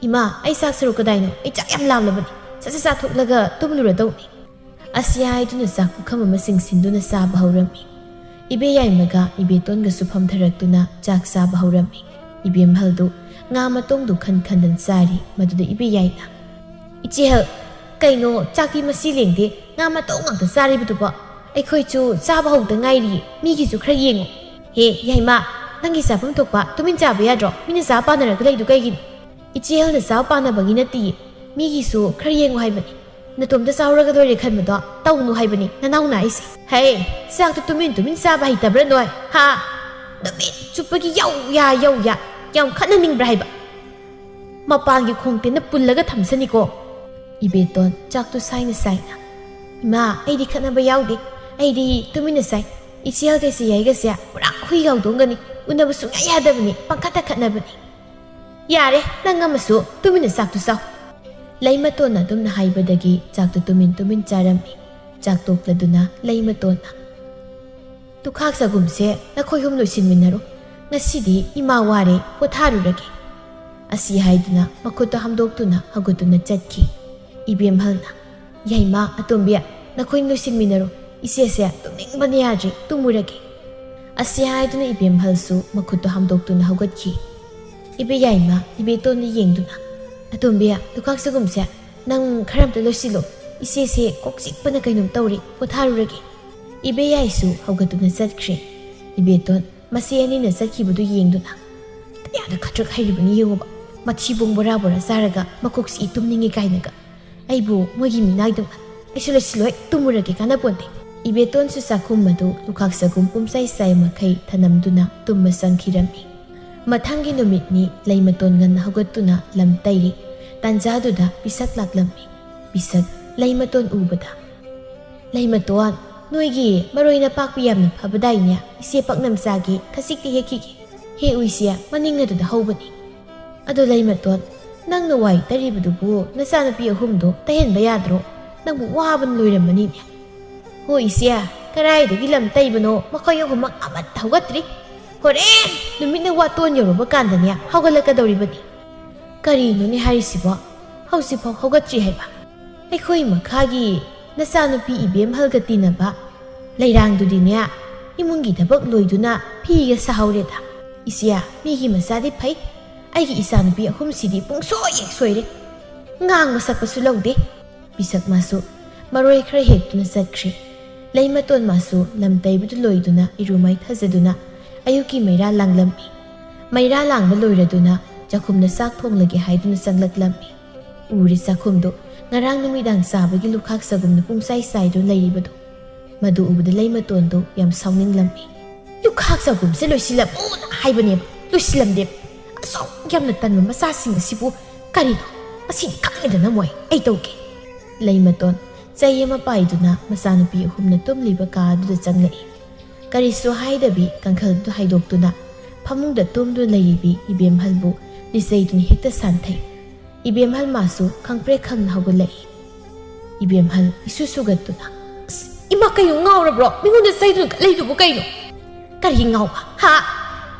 "ꯏꯃꯥ, ꯑꯩ ꯆꯥꯛ ꯁꯔꯨꯛ ꯀꯗꯥꯏꯅꯣ? ꯑꯩ ꯆꯥꯛ ꯌꯥꯝ ꯂꯥꯝꯂꯕꯅꯤ꯫ ꯁꯠ ꯁꯠ ꯆꯥꯊꯣꯛꯂꯒ ꯇꯨꯝꯂꯨꯔꯗꯧꯅꯤ"꯫ ꯑꯁꯤ ꯍꯥꯏꯗꯨꯅ ꯆꯥꯛ ꯄꯨꯈꯝ ꯑꯃ ꯆꯤꯡꯁꯤꯟꯗꯨꯅ ꯆꯥꯕ ꯍꯧꯔꯝꯃꯤ꯫ ꯏꯕꯦꯌꯥꯏꯃꯒ ꯏꯕꯦꯇꯣꯟꯒꯁꯨ ꯐꯝꯊꯔꯛꯇꯨꯅ ꯆꯥꯛ ꯆꯥꯕ ꯍꯧꯔꯝꯃꯤ꯫ ꯏꯕꯦꯝꯍꯜꯗꯨ ꯉꯥ ꯃꯇꯣꯡꯗꯨ ꯈꯟ ꯈꯟꯗꯅ ꯆꯥꯔꯤ꯫ ꯃꯗꯨꯗ ꯏꯕꯦꯌꯥꯏꯅ, "ꯏꯆꯦꯍꯜ, ꯀꯩꯅꯣ ꯆꯥꯛꯇꯤ ꯃꯁꯤ ꯂꯦꯡꯗꯦ, ꯉꯥ ꯃꯇꯣꯡ ꯉꯥꯛꯇ ꯆꯥꯔꯤꯕꯗꯨꯕꯣ? ꯑꯩꯈꯣꯏꯁꯨ ꯆꯥꯕ ꯍꯧꯗ ꯉꯥꯏꯔꯤꯌꯦ, ꯃꯤꯒꯤꯁꯨ ꯈꯔ ꯌꯦꯡꯉꯨ"꯫ "ꯍꯦ ꯌꯥꯏꯃ, ꯅꯪꯒꯤ ꯆꯥꯐꯝ ꯊꯣꯛꯄ ꯇꯨꯃꯤꯟ ꯆꯥꯕ ꯌꯥꯗ꯭ꯔꯣ? ꯃꯤꯅ ꯆꯥ ꯄꯥꯟꯅꯔꯒ ꯂꯩꯗꯨ ꯀꯩꯒꯤꯅꯣ?" "ꯏꯆꯦꯍꯜꯅ ꯆꯥ ꯄꯥꯟꯅꯕꯒꯤ ꯅꯠꯇꯤꯌꯦ, ꯃꯤꯒꯤꯁꯨ ꯈꯔ ꯌꯦꯡꯉꯨ ꯍꯥꯏꯕꯅꯤ꯫ ꯅꯇꯣꯝꯇ ꯆꯥꯎꯔꯒ ꯂꯣꯏꯔꯦ ꯈꯟꯕꯗꯣ ꯇꯧꯅꯨ ꯍꯥꯏꯕꯅꯤ, ꯅꯅꯥꯎꯅ ꯑꯩꯁꯦ"꯫ "ꯍꯦ, ꯆꯥꯛꯇꯣ ꯇꯨꯃꯤꯟ ꯇꯨꯃꯤꯟ ꯆꯥꯕ ꯍꯩꯇꯕ꯭ꯔꯥ ꯅꯣꯏ? ꯍꯥ? ꯅꯨꯃꯤꯠ ꯆꯨꯞꯄꯒꯤ ꯌꯧ ꯌꯥ ꯌꯧ ꯌꯥ ꯌꯥꯝ ꯈꯠꯅꯅꯤꯡꯕ꯭ꯔꯥ ꯍꯥꯏꯕ? ꯃꯄꯥꯟꯒꯤ ꯈꯣꯡꯇꯦꯟꯅ ꯄꯨꯜꯂꯒ ꯊꯝꯁꯅꯤꯀꯣ"꯫ ꯏꯕꯦꯇꯣꯟ ꯆꯥꯛꯇꯨ ꯁꯥꯏꯅ ꯁꯥꯏꯅ, "ꯏꯃꯥ, ꯑꯩꯗꯤ ꯈꯠꯅꯕ ꯌꯥꯎꯗꯦ, ꯑꯩꯗꯤ ꯇꯨꯃꯤꯟꯅ ꯆꯥꯏ꯫ ꯏꯆꯦꯍꯜꯒꯁꯦ ꯌꯥꯏꯒꯁꯦ ꯄꯨꯔꯥ ꯍꯨꯏ ꯌꯥꯎꯗꯣꯡꯒꯅꯤ, ꯎꯅꯕ ꯁꯨꯡꯌꯥ ꯌꯥꯗꯕꯅꯤ, ꯄꯪꯈꯠꯇ ꯈꯠꯅꯕꯅꯤ"꯫ "ꯌꯥꯔꯦ, ꯅꯪ ꯑꯃꯁꯨ ꯇꯨꯃꯤꯟꯅ ꯆꯥꯛꯇꯨ ꯆꯥꯎ"꯫ ꯂꯩꯃꯇꯣꯟꯅ ꯑꯗꯨꯝꯅ ꯍꯥꯏꯕꯗꯒꯤ ꯆꯥꯛꯇꯨ ꯇꯨꯃꯤꯟ ꯇꯨꯃꯤꯟ ꯆꯥꯔꯝꯃꯤ꯫ ꯆꯥꯛ ꯇꯣꯛꯂꯗꯨꯅ ꯂꯩꯃꯇꯣꯟꯅ, "ꯇꯨꯈꯥꯛ ꯆꯒꯨꯝꯁꯦ ꯅꯈꯣꯏ ꯑꯍꯨꯝ ꯂꯣꯏꯁꯤꯟꯃꯤꯟꯅꯔꯣ, ꯉꯁꯤꯗꯤ ꯏꯃꯥ ꯋꯥꯔꯦ, ꯄꯣꯊꯥꯔꯨꯔꯒꯦ"꯫ ꯑꯁꯤ ꯍꯥꯏꯗꯨꯅ ꯃꯈꯨꯠꯇꯣ ꯍꯥꯝꯗꯣꯛꯇꯨꯅ ꯍꯧꯒꯠꯇꯨꯅ ꯆꯠꯈꯤ꯫ ꯏꯕꯦꯝꯍꯜꯅ, "ꯌꯥꯏꯃ, ꯑꯇꯣꯝꯕꯤ, ꯅꯈꯣꯏ ꯂꯣꯏꯁꯤꯟꯃꯤꯟꯅꯔꯣ, ꯏꯆꯦꯁꯦ ꯇꯨꯝꯅꯤꯡꯕꯅ ꯌꯥꯗ꯭ꯔꯤ, ꯇꯨꯝꯃꯨꯔꯒꯦ"꯫ ꯑꯁꯤ ꯍꯥꯏꯗꯨꯅ ꯏꯕꯦꯝꯍꯜꯁꯨ ꯃꯈꯨꯠꯇꯣ ꯍꯥꯝꯗꯣꯛꯇꯨꯅ ꯍꯧꯒꯠꯈꯤ꯫ ꯏꯕꯦ ꯌꯥꯏꯃ ꯏꯕꯦꯇꯣꯟꯗ ꯌꯦꯡꯗꯨꯅ, "ꯑꯇꯣꯝꯕꯤ, ꯇꯨꯈꯥꯛ ꯆꯒꯨꯝꯁꯦ ꯅꯪ ꯈꯔ ꯑꯝꯇ ꯂꯣꯏꯁꯤꯜꯂꯣ, ꯏꯆꯦꯁꯦ ꯀꯣꯛ ꯆꯤꯛꯄꯅ ꯀꯩꯅꯣꯝ ꯇꯧꯔꯦ, ꯄꯣꯊꯥꯔꯨꯔꯒꯦ"꯫ ꯏꯕꯦ ꯌꯥꯏꯁꯨ ꯍꯧꯒꯠꯇꯨꯅ ꯆꯠꯈ꯭ꯔꯦ꯫ ꯏꯕꯦꯇꯣꯟ ꯃꯆꯦ ꯑꯅꯤꯅ ꯆꯠꯈꯤꯕꯗꯨ ꯌꯦꯡꯗꯨꯅ, "ꯀꯌꯥꯗ ꯈꯗ꯭ꯔꯛ ꯍꯩꯔꯤꯕꯅꯤ ꯌꯦꯡꯉꯨꯕ, ꯃꯊꯤꯕꯣꯡ ꯕꯣꯔꯥ ꯕꯣꯔꯥ ꯆꯥꯔꯒ ꯃꯀꯣꯛ ꯆꯤꯛꯏ ꯇꯨꯝꯅꯤꯡꯉꯤ ꯀꯥꯏꯅꯒ꯫ ꯑꯩꯕꯨ ꯃꯣꯏꯒꯤ ꯃꯤꯅꯥꯏꯗꯧꯅ꯫ ꯑꯩꯁꯨ ꯂꯣꯏꯁꯤꯜꯂꯣꯏ, ꯇꯨꯝꯃꯨꯔꯒꯦ, ꯀꯥꯟꯅꯄꯣꯟꯇꯦ"꯫ ꯏꯕꯦꯇꯣꯟꯁꯨ ꯆꯥꯛꯈꯨꯝ ꯑꯗꯨ ꯂꯨꯈꯥꯛ ꯆꯒꯨꯝ ꯄꯨꯝꯆꯥꯏ ꯆꯥꯏ ꯃꯈꯩ ꯊꯅꯝꯗꯨꯅ ꯇꯨꯝꯕ ꯆꯪꯈꯤꯔꯝꯃꯤ꯫ ꯃꯊꯪꯒꯤ ꯅꯨꯃꯤꯠꯅꯤ꯫ ꯂꯩꯃꯇꯣꯟ ꯉꯟꯅ ꯍꯧꯒꯠꯇꯨꯅ ꯂꯝ ꯇꯩꯔꯤ꯫ ꯇꯥꯟꯖꯥꯗꯨꯗ ꯄꯤꯁꯛ ꯂꯥꯛꯂꯝꯃꯤ꯫ ꯄꯤꯁꯛ ꯂꯩꯃꯇꯣꯟ ꯎꯕꯗ, "ꯂꯩꯃꯇꯣꯟ, ꯅꯣꯏꯒꯤ ꯃꯔꯣꯏ ꯅꯄꯥꯛꯄꯤ ꯌꯥꯝꯅ ꯐꯕꯗꯥꯏꯅꯦ? ꯏꯆꯦ ꯄꯥꯛꯅꯝ ꯆꯥꯒꯦ, ꯈꯖꯤꯛꯇꯤ ꯍꯦꯛꯈꯤꯒꯦ꯫ ꯍꯦꯛꯎ ꯏꯆꯦ, ꯃꯅꯤꯡ ꯑꯗꯨꯗ ꯍꯧꯕꯅꯤ꯫ ꯑꯗꯣ ꯂꯩꯃꯇꯣꯟ, ꯅꯪꯅ ꯋꯥꯏ ꯇꯩꯔꯤꯕꯗꯨꯕꯨ ꯅꯆꯥꯅꯨꯄꯤ ꯑꯍꯨꯝꯗꯣ ꯇꯩꯍꯟꯕ ꯌꯥꯗ꯭ꯔꯣ? ꯅꯪꯕꯨ ꯋꯥꯕꯅ ꯂꯣꯏꯔꯝꯃꯅꯤꯅꯦ꯫" "ꯍꯣ ꯏꯆꯦ, ꯀꯗꯥꯏꯗꯒꯤ ꯂꯝ ꯇꯩꯕꯅꯣ? ꯃꯈꯣꯏ ꯑꯍꯨꯝꯃꯛ ꯑꯃꯠꯇ ꯍꯧꯒꯠꯇ꯭ꯔꯤ꯫ ꯍꯣꯔꯦꯟ ꯅꯨꯃꯤꯠꯅ ꯋꯥꯇꯣꯟ ꯌꯧꯔꯕ ꯀꯥꯟꯗꯅꯦ ꯍꯧꯒꯠꯂꯛꯀꯗꯧꯔꯤꯕꯅꯤ꯫" "ꯀꯔꯤꯅꯣꯅꯦ ꯍꯥꯏꯔꯤꯁꯤꯕꯣ? ꯍꯧꯖꯤꯛꯐꯥꯎ ꯍꯧꯒꯠꯇ꯭ꯔꯤ ꯍꯥꯏꯕ?" "ꯑꯩꯈꯣꯏ ꯃꯈꯥꯒꯤ ꯅꯆꯥꯅꯨꯄꯤ ꯏꯕꯦꯝꯍꯜꯒ ꯇꯤꯟꯅꯕ ꯂꯩꯔꯥꯡꯗꯨꯗꯤꯅꯦ, ꯏꯃꯨꯡꯒꯤ ꯊꯕꯛ ꯂꯣꯏꯗꯨꯅ ꯐꯤꯒ ꯁꯥꯍꯧꯔꯦꯗ꯫ ꯏꯆꯦ, ꯃꯤꯒꯤ ꯃꯆꯥꯗꯤ ꯐꯩ, ꯑꯩꯒꯤ ꯏꯆꯥꯅꯨꯄꯤ ꯑꯍꯨꯝꯁꯤꯗꯤ ꯄꯨꯡꯁꯣꯏ ꯍꯦꯛ ꯁꯣꯏꯔꯦ꯫ ꯉꯥꯡꯕ ꯁꯛꯄꯁꯨ ꯂꯧꯗꯦ꯫" ꯄꯤꯁꯛ ꯃꯥꯁꯨ ꯃꯔꯣꯏ ꯈꯔ ꯍꯦꯛꯇꯨꯅ ꯆꯠꯈ꯭ꯔꯦ꯫ ꯂꯩꯃꯇꯣꯟ ꯃꯥꯁꯨ ꯂꯝ ꯇꯩꯕꯗꯨ ꯂꯣꯏꯗꯨꯅ ꯏꯔꯨ ꯃꯥꯏꯊꯖꯗꯨꯅ ꯑꯌꯨꯛꯀꯤ ꯃꯩꯔꯥ ꯂꯥꯡꯂꯝꯃꯤ꯫ ꯃꯩꯔꯥ ꯂꯥꯡꯕ ꯂꯣꯏꯔꯗꯨꯅ ꯆꯥꯛꯈꯨꯝꯗ ꯆꯥꯛ ꯊꯣꯡꯂꯒꯦ ꯍꯥꯏꯗꯨꯅ ꯆꯪꯂꯛꯂꯝꯃꯤ꯫ ꯎꯔꯦ ꯆꯥꯛꯈꯨꯝꯗꯨ ꯉꯔꯥꯡ ꯅꯨꯃꯤꯗꯥꯡ ꯆꯥꯕꯒꯤ ꯂꯨꯈꯥꯛ ꯆꯒꯨꯝꯅ ꯄꯨꯡꯆꯥꯏ ꯆꯥꯏꯗꯨꯅ ꯂꯩꯔꯤꯕꯗꯨ꯫ ꯃꯗꯨ ꯎꯕꯗ ꯂꯩꯃꯇꯣꯟꯗꯨ ꯌꯥꯝ ꯁꯥꯎꯅꯤꯡꯂꯝꯃꯤ꯫ "ꯂꯨꯈꯥꯛ ꯆꯒꯨꯝꯁꯦ ꯂꯣꯏꯁꯤꯜꯂꯝꯃꯣꯅ ꯍꯥꯏꯕꯅꯦꯕ, ꯂꯣꯏꯁꯤꯜꯂꯝꯗꯦꯕ꯫ ꯑꯁꯨꯛ ꯌꯥꯝꯅ ꯇꯟꯕ ꯃꯆꯥꯁꯤꯡ ꯑꯁꯤꯕꯨ ꯀꯔꯤꯅꯣ? ꯉꯁꯤꯗꯤ ꯈꯪꯉꯦꯗꯅ ꯃꯣꯏ, ꯑꯩ ꯇꯧꯒꯦ꯫" ꯂꯩꯃꯇꯣꯟ ꯆꯩ ꯑꯃ ꯄꯥꯏꯗꯨꯅ ꯃꯆꯥꯅꯨꯄꯤ ꯑꯍꯨꯝꯅ ꯇꯨꯝꯂꯤꯕ ꯀꯥ ꯑꯗꯨꯗ ꯆꯪꯂꯛꯏ꯫ ꯀꯔꯤꯁꯨ ꯍꯥꯏꯗꯕꯤ ꯀꯥꯡꯈꯜꯗꯨ ꯍꯥꯏꯗꯣꯛꯇꯨꯅ ꯐꯃꯨꯡꯗ ꯇꯨꯝꯗꯨꯅ ꯂꯩꯔꯤꯕꯤ ꯏꯕꯦꯝꯍꯜꯕꯨ ꯂꯤꯆꯩꯗꯨꯅ ꯍꯦꯛꯇ ꯁꯥꯟꯊꯩ꯫ ꯏꯕꯦꯝꯍꯜ ꯃꯥꯁꯨ ꯈꯪꯄ꯭ꯔꯦꯛ ꯈꯪꯅ ꯍꯧꯒꯠꯂꯛꯏ꯫ ꯏꯕꯦꯝꯍꯜ ꯏꯁꯨ ꯁꯨꯒꯠꯇꯨꯅ, "ꯑꯁ, ꯏꯃꯥ, ꯀꯩꯅꯣ ꯉꯥꯎꯔꯕ꯭ꯔꯣ? ꯃꯤꯉꯣꯟꯗ ꯆꯩꯗꯨꯅ ꯀꯠꯂꯛꯏꯗꯨꯕꯨ ꯀꯩꯅꯣ?" "ꯀꯔꯤ ꯉꯥꯎꯕ? ꯍꯥ?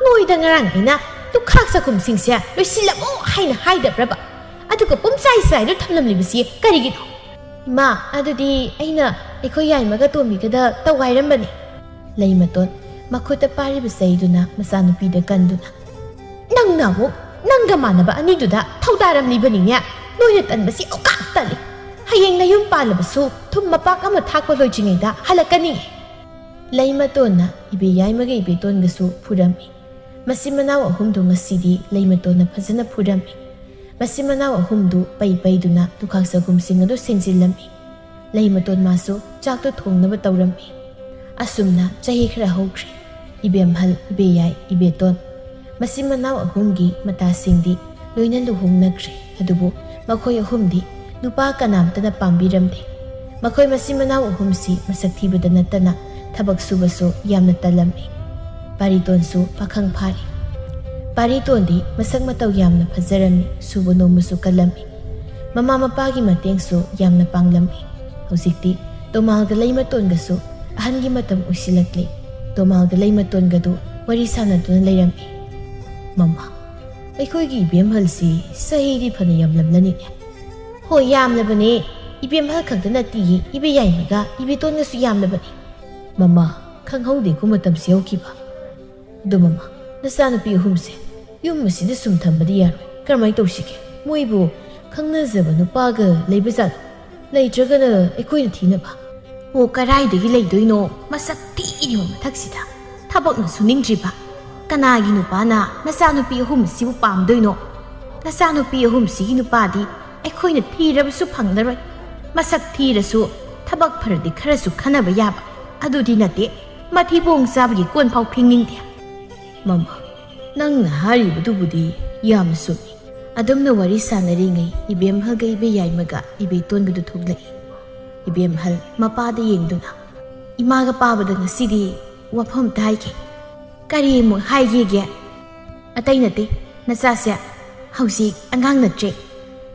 ꯅꯣꯏꯗ ꯉꯔꯥꯡ ꯑꯩꯅ ꯂꯨꯈꯥꯛ ꯆꯥꯛꯈꯨꯝꯁꯤꯡꯁꯦ ꯂꯣꯏꯁꯤꯜꯂꯝꯃꯣ ꯍꯥꯏꯅ ꯍꯥꯏꯗꯕ꯭ꯔꯕ? ꯑꯗꯨꯒ ꯄꯨꯝꯆꯥꯏ ꯆꯥꯏꯗꯨꯅ ꯊꯝꯂꯝꯂꯤꯕꯁꯤ ꯀꯔꯤꯒꯤꯅꯣ?" "ꯏꯃꯥ, ꯑꯗꯨꯗꯤ ꯑꯩꯅ ꯑꯩꯈꯣꯏ ꯌꯥꯏꯃꯒ ꯇꯣꯝꯕꯤꯒꯗ ꯇꯧꯒꯥꯏꯔꯝꯕꯅꯤ꯫" ꯂꯩꯃꯇꯣꯟ ꯃꯈꯨꯠꯇ ꯄꯥꯏꯔꯤꯕ ꯆꯩꯗꯨꯅ ꯃꯆꯥꯅꯨꯄꯤꯗ ꯀꯟꯗꯨꯅ, "ꯅꯪꯅ ꯑꯃꯨꯛ ꯅꯪꯒ ꯃꯥꯟꯅꯕ ꯑꯅꯤꯗꯨꯗ ꯊꯧꯗꯥꯔꯝꯂꯤꯕꯅꯤꯅꯦ꯫ ꯅꯣꯏꯅ ꯇꯟꯕꯁꯤ ꯑꯣꯀꯥꯛ ꯇꯜꯂꯤ꯫ ꯍꯌꯦꯡ ꯅꯌꯨꯝ ꯄꯥꯜꯂꯕꯁꯨ ꯊꯨꯝ ꯃꯄꯥꯛ ꯑꯃ ꯊꯥꯛꯄ ꯂꯣꯏꯗ꯭ꯔꯤꯉꯩꯗ ꯍꯜꯂꯛꯀꯅꯤ꯫" ꯂꯩꯃꯇꯣꯟꯅ ꯏꯕꯦ ꯌꯥꯏꯃꯒ ꯏꯕꯦꯇꯣꯟꯒꯁꯨ ꯐꯨꯔꯝꯃꯤ꯫ ꯃꯆꯤꯟ ꯃꯅꯥꯎ ꯑꯍꯨꯝꯗꯨ ꯉꯁꯤꯗꯤ ꯂꯩꯃꯇꯣꯟꯅ ꯐꯖꯅ ꯐꯨꯔꯝꯃꯤ꯫ ꯃꯆꯤꯟ ꯃꯅꯥꯎ ꯑꯍꯨꯝꯗꯨ ꯄꯩ ꯄꯩꯗꯨꯅ ꯂꯨꯈꯥꯛ ꯆꯒꯨꯝꯁꯤꯡ ꯑꯗꯨ ꯁꯦꯡꯖꯤꯜꯂꯝꯃꯤ꯫ ꯂꯩꯃꯇꯣꯟ ꯃꯥꯁꯨ ꯆꯥꯛꯇꯨ ꯊꯣꯡꯅꯕ ꯇꯧꯔꯝꯃꯤ꯫ ꯑꯁꯨꯝꯅ ꯆꯍꯤ ꯈꯔ ꯍꯧꯈ꯭ꯔꯦ꯫ ꯏꯕꯦꯝꯍꯜ, ꯏꯕꯦꯌꯥꯏ, ꯏꯕꯦꯇꯣꯟ꯫ ꯃꯆꯤꯟ ꯃꯅꯥꯎ ꯑꯍꯨꯝꯒꯤ ꯃꯇꯥꯁꯤꯡꯗꯤ ꯂꯣꯏꯅ ꯂꯨꯍꯣꯡꯅꯈ꯭ꯔꯦ꯫ ꯑꯗꯨꯕꯨ ꯃꯈꯣꯏ ꯑꯍꯨꯝꯗꯤ ꯅꯨꯄꯥ ꯀꯅꯥꯝꯇꯅ ꯄꯥꯝꯕꯤꯔꯝꯗꯦ꯫ ꯃꯈꯣꯏ ꯃꯆꯤꯟ ꯃꯅꯥꯎ ꯑꯍꯨꯝꯁꯤ ꯃꯁꯛ ꯊꯤꯕꯗ ꯅꯠꯇꯅ ꯊꯕꯛ ꯁꯨꯕꯁꯨ ꯌꯥꯝꯅ ꯇꯜꯂꯝꯃꯤ꯫ ꯄꯥꯔꯤꯇꯣꯟꯁꯨ ꯄꯥꯈꯪ ꯐꯥꯔꯦ꯫ ꯄꯥꯔꯤꯇꯣꯟꯗꯤ ꯃꯁꯛ ꯃꯇꯧ ꯌꯥꯝꯅ ꯐꯖꯔꯝꯃꯤ, ꯁꯨꯕ ꯅꯣꯝꯕꯁꯨ ꯀꯜꯂꯝꯃꯤ꯫ ꯃꯃꯥ ꯃꯄꯥꯒꯤ ꯃꯇꯦꯡꯁꯨ ꯌꯥꯝꯅ ꯄꯥꯡꯂꯝꯃꯤ꯫ ꯍꯧꯖꯤꯛꯇꯤ ꯇꯣꯃꯥꯜꯒ ꯂꯩꯃꯇꯣꯟꯒꯁꯨ ꯑꯍꯟꯒꯤ ꯃꯇꯝ ꯑꯣꯏꯁꯤꯜꯂꯛꯂꯦ꯫ ꯇꯣꯃꯥꯜꯒ ꯂꯩꯃꯇꯣꯟꯒꯗꯨ ꯋꯥꯔꯤ ꯁꯥꯟꯅꯗꯨꯅ ꯂꯩꯔꯝꯃꯤ꯫ "ꯃꯃꯥ, ꯑꯩꯈꯣꯏꯒꯤ ꯏꯕꯦꯝꯍꯜꯁꯤ ꯆꯍꯤꯗꯤ ꯐꯅ ꯌꯥꯝꯂꯝꯂꯅꯤꯅꯦ?" "ꯍꯣꯏ, ꯌꯥꯝꯂꯕꯅꯦ꯫ ꯏꯕꯦꯝꯍꯜ ꯈꯛꯇ ꯅꯠꯇꯤꯌꯦ, ꯏꯕꯦꯌꯥꯏꯃꯒ ꯏꯕꯦꯇꯣꯟꯒꯁꯨ ꯌꯥꯝꯂꯕꯅꯦ꯫" "ꯃꯃꯥ, ꯈꯪꯍꯧꯗꯦꯀꯣ ꯃꯇꯝꯁꯤ ꯌꯧꯈꯤꯕ꯫ ꯑꯗꯣ ꯃꯃꯥ, ꯅꯆꯥꯅꯨꯄꯤ ꯑꯍꯨꯝꯁꯦ ꯌꯨꯝ ꯑꯁꯤꯗ ꯁꯨꯝ ꯊꯝꯕꯗꯤ ꯌꯥꯔꯣꯏ꯫ ꯀꯔꯝꯍꯥꯏꯅ ꯇꯧꯁꯤꯒꯦ? ꯃꯣꯏꯕꯨ ꯈꯪꯅꯖꯕ ꯅꯨꯄꯥꯒ ꯂꯩꯕꯖꯥꯠꯂꯣ? ꯂꯩꯇ꯭ꯔꯒꯅ ꯑꯩꯈꯣꯏꯅ ꯊꯤꯅꯕ?" "ꯑꯣ, ꯀꯔꯥꯏꯗꯒꯤ ꯂꯩꯗꯣꯏꯅꯣ? ꯃꯁꯛ ꯊꯤꯔꯤꯕ ꯃꯊꯛꯁꯤꯗ ꯊꯕꯛꯅ ꯁꯨꯅꯤꯡꯗ꯭ꯔꯤꯕ꯫ ꯀꯅꯥꯒꯤ ꯅꯨꯄꯥꯅ ꯅꯆꯥꯅꯨꯄꯤ ꯑꯍꯨꯝꯁꯤꯕꯨ ꯄꯥꯝꯗꯣꯏꯅꯣ? ꯅꯆꯥꯅꯨꯄꯤ ꯑꯍꯨꯝꯁꯤꯒꯤ ꯅꯨꯄꯥꯗꯤ ꯑꯩꯈꯣꯏꯅ ꯊꯤꯔꯕꯁꯨ ꯐꯪꯂꯔꯣꯏ꯫ ꯃꯁꯛ ꯊꯤꯔꯁꯨ ꯊꯕꯛ ꯐꯔꯗꯤ ꯈꯔꯁꯨ ꯈꯟꯅꯕ ꯌꯥꯕ꯫ ꯑꯗꯨꯗꯤ ꯅꯠꯇꯦ, ꯃꯊꯤꯕꯣꯡ ꯆꯥꯕꯒꯤ ꯀꯣꯟ ꯐꯥꯎ ꯐꯦꯡꯅꯤꯡꯗꯦ꯫" "ꯃꯃꯥ, ꯅꯪꯅ ꯍꯥꯏꯔꯤꯕꯗꯨꯕꯨꯗꯤ ꯌꯥꯝꯅ ꯆꯨꯝꯃꯤ꯫" ꯑꯗꯨꯝꯅ ꯋꯥꯔꯤ ꯁꯥꯟꯅꯔꯤꯉꯩ ꯏꯕꯦꯝꯍꯜꯒ ꯏꯕꯦꯌꯥꯏꯃꯒ ꯏꯕꯦꯇꯣꯟꯒꯗꯨ ꯊꯣꯛꯂꯛꯏ꯫ ꯏꯕꯦꯝꯍꯜ ꯃꯄꯥꯗ ꯌꯦꯡꯗꯨꯅ, "ꯏꯃꯥꯒ ꯄꯥꯕꯗ ꯉꯁꯤꯗꯤ ꯋꯥꯐꯝ ꯑꯝꯇ ꯍꯥꯏꯒꯦ꯫" "ꯀꯔꯤ ꯑꯃꯨꯛ ꯍꯥꯏꯒꯦꯒꯦ?" "ꯑꯇꯩ ꯅꯠꯇꯦ, ꯅꯆꯥꯁꯦ ꯍꯧꯖꯤꯛ ꯑꯉꯥꯡ ꯅꯠꯇ꯭ꯔꯦ꯫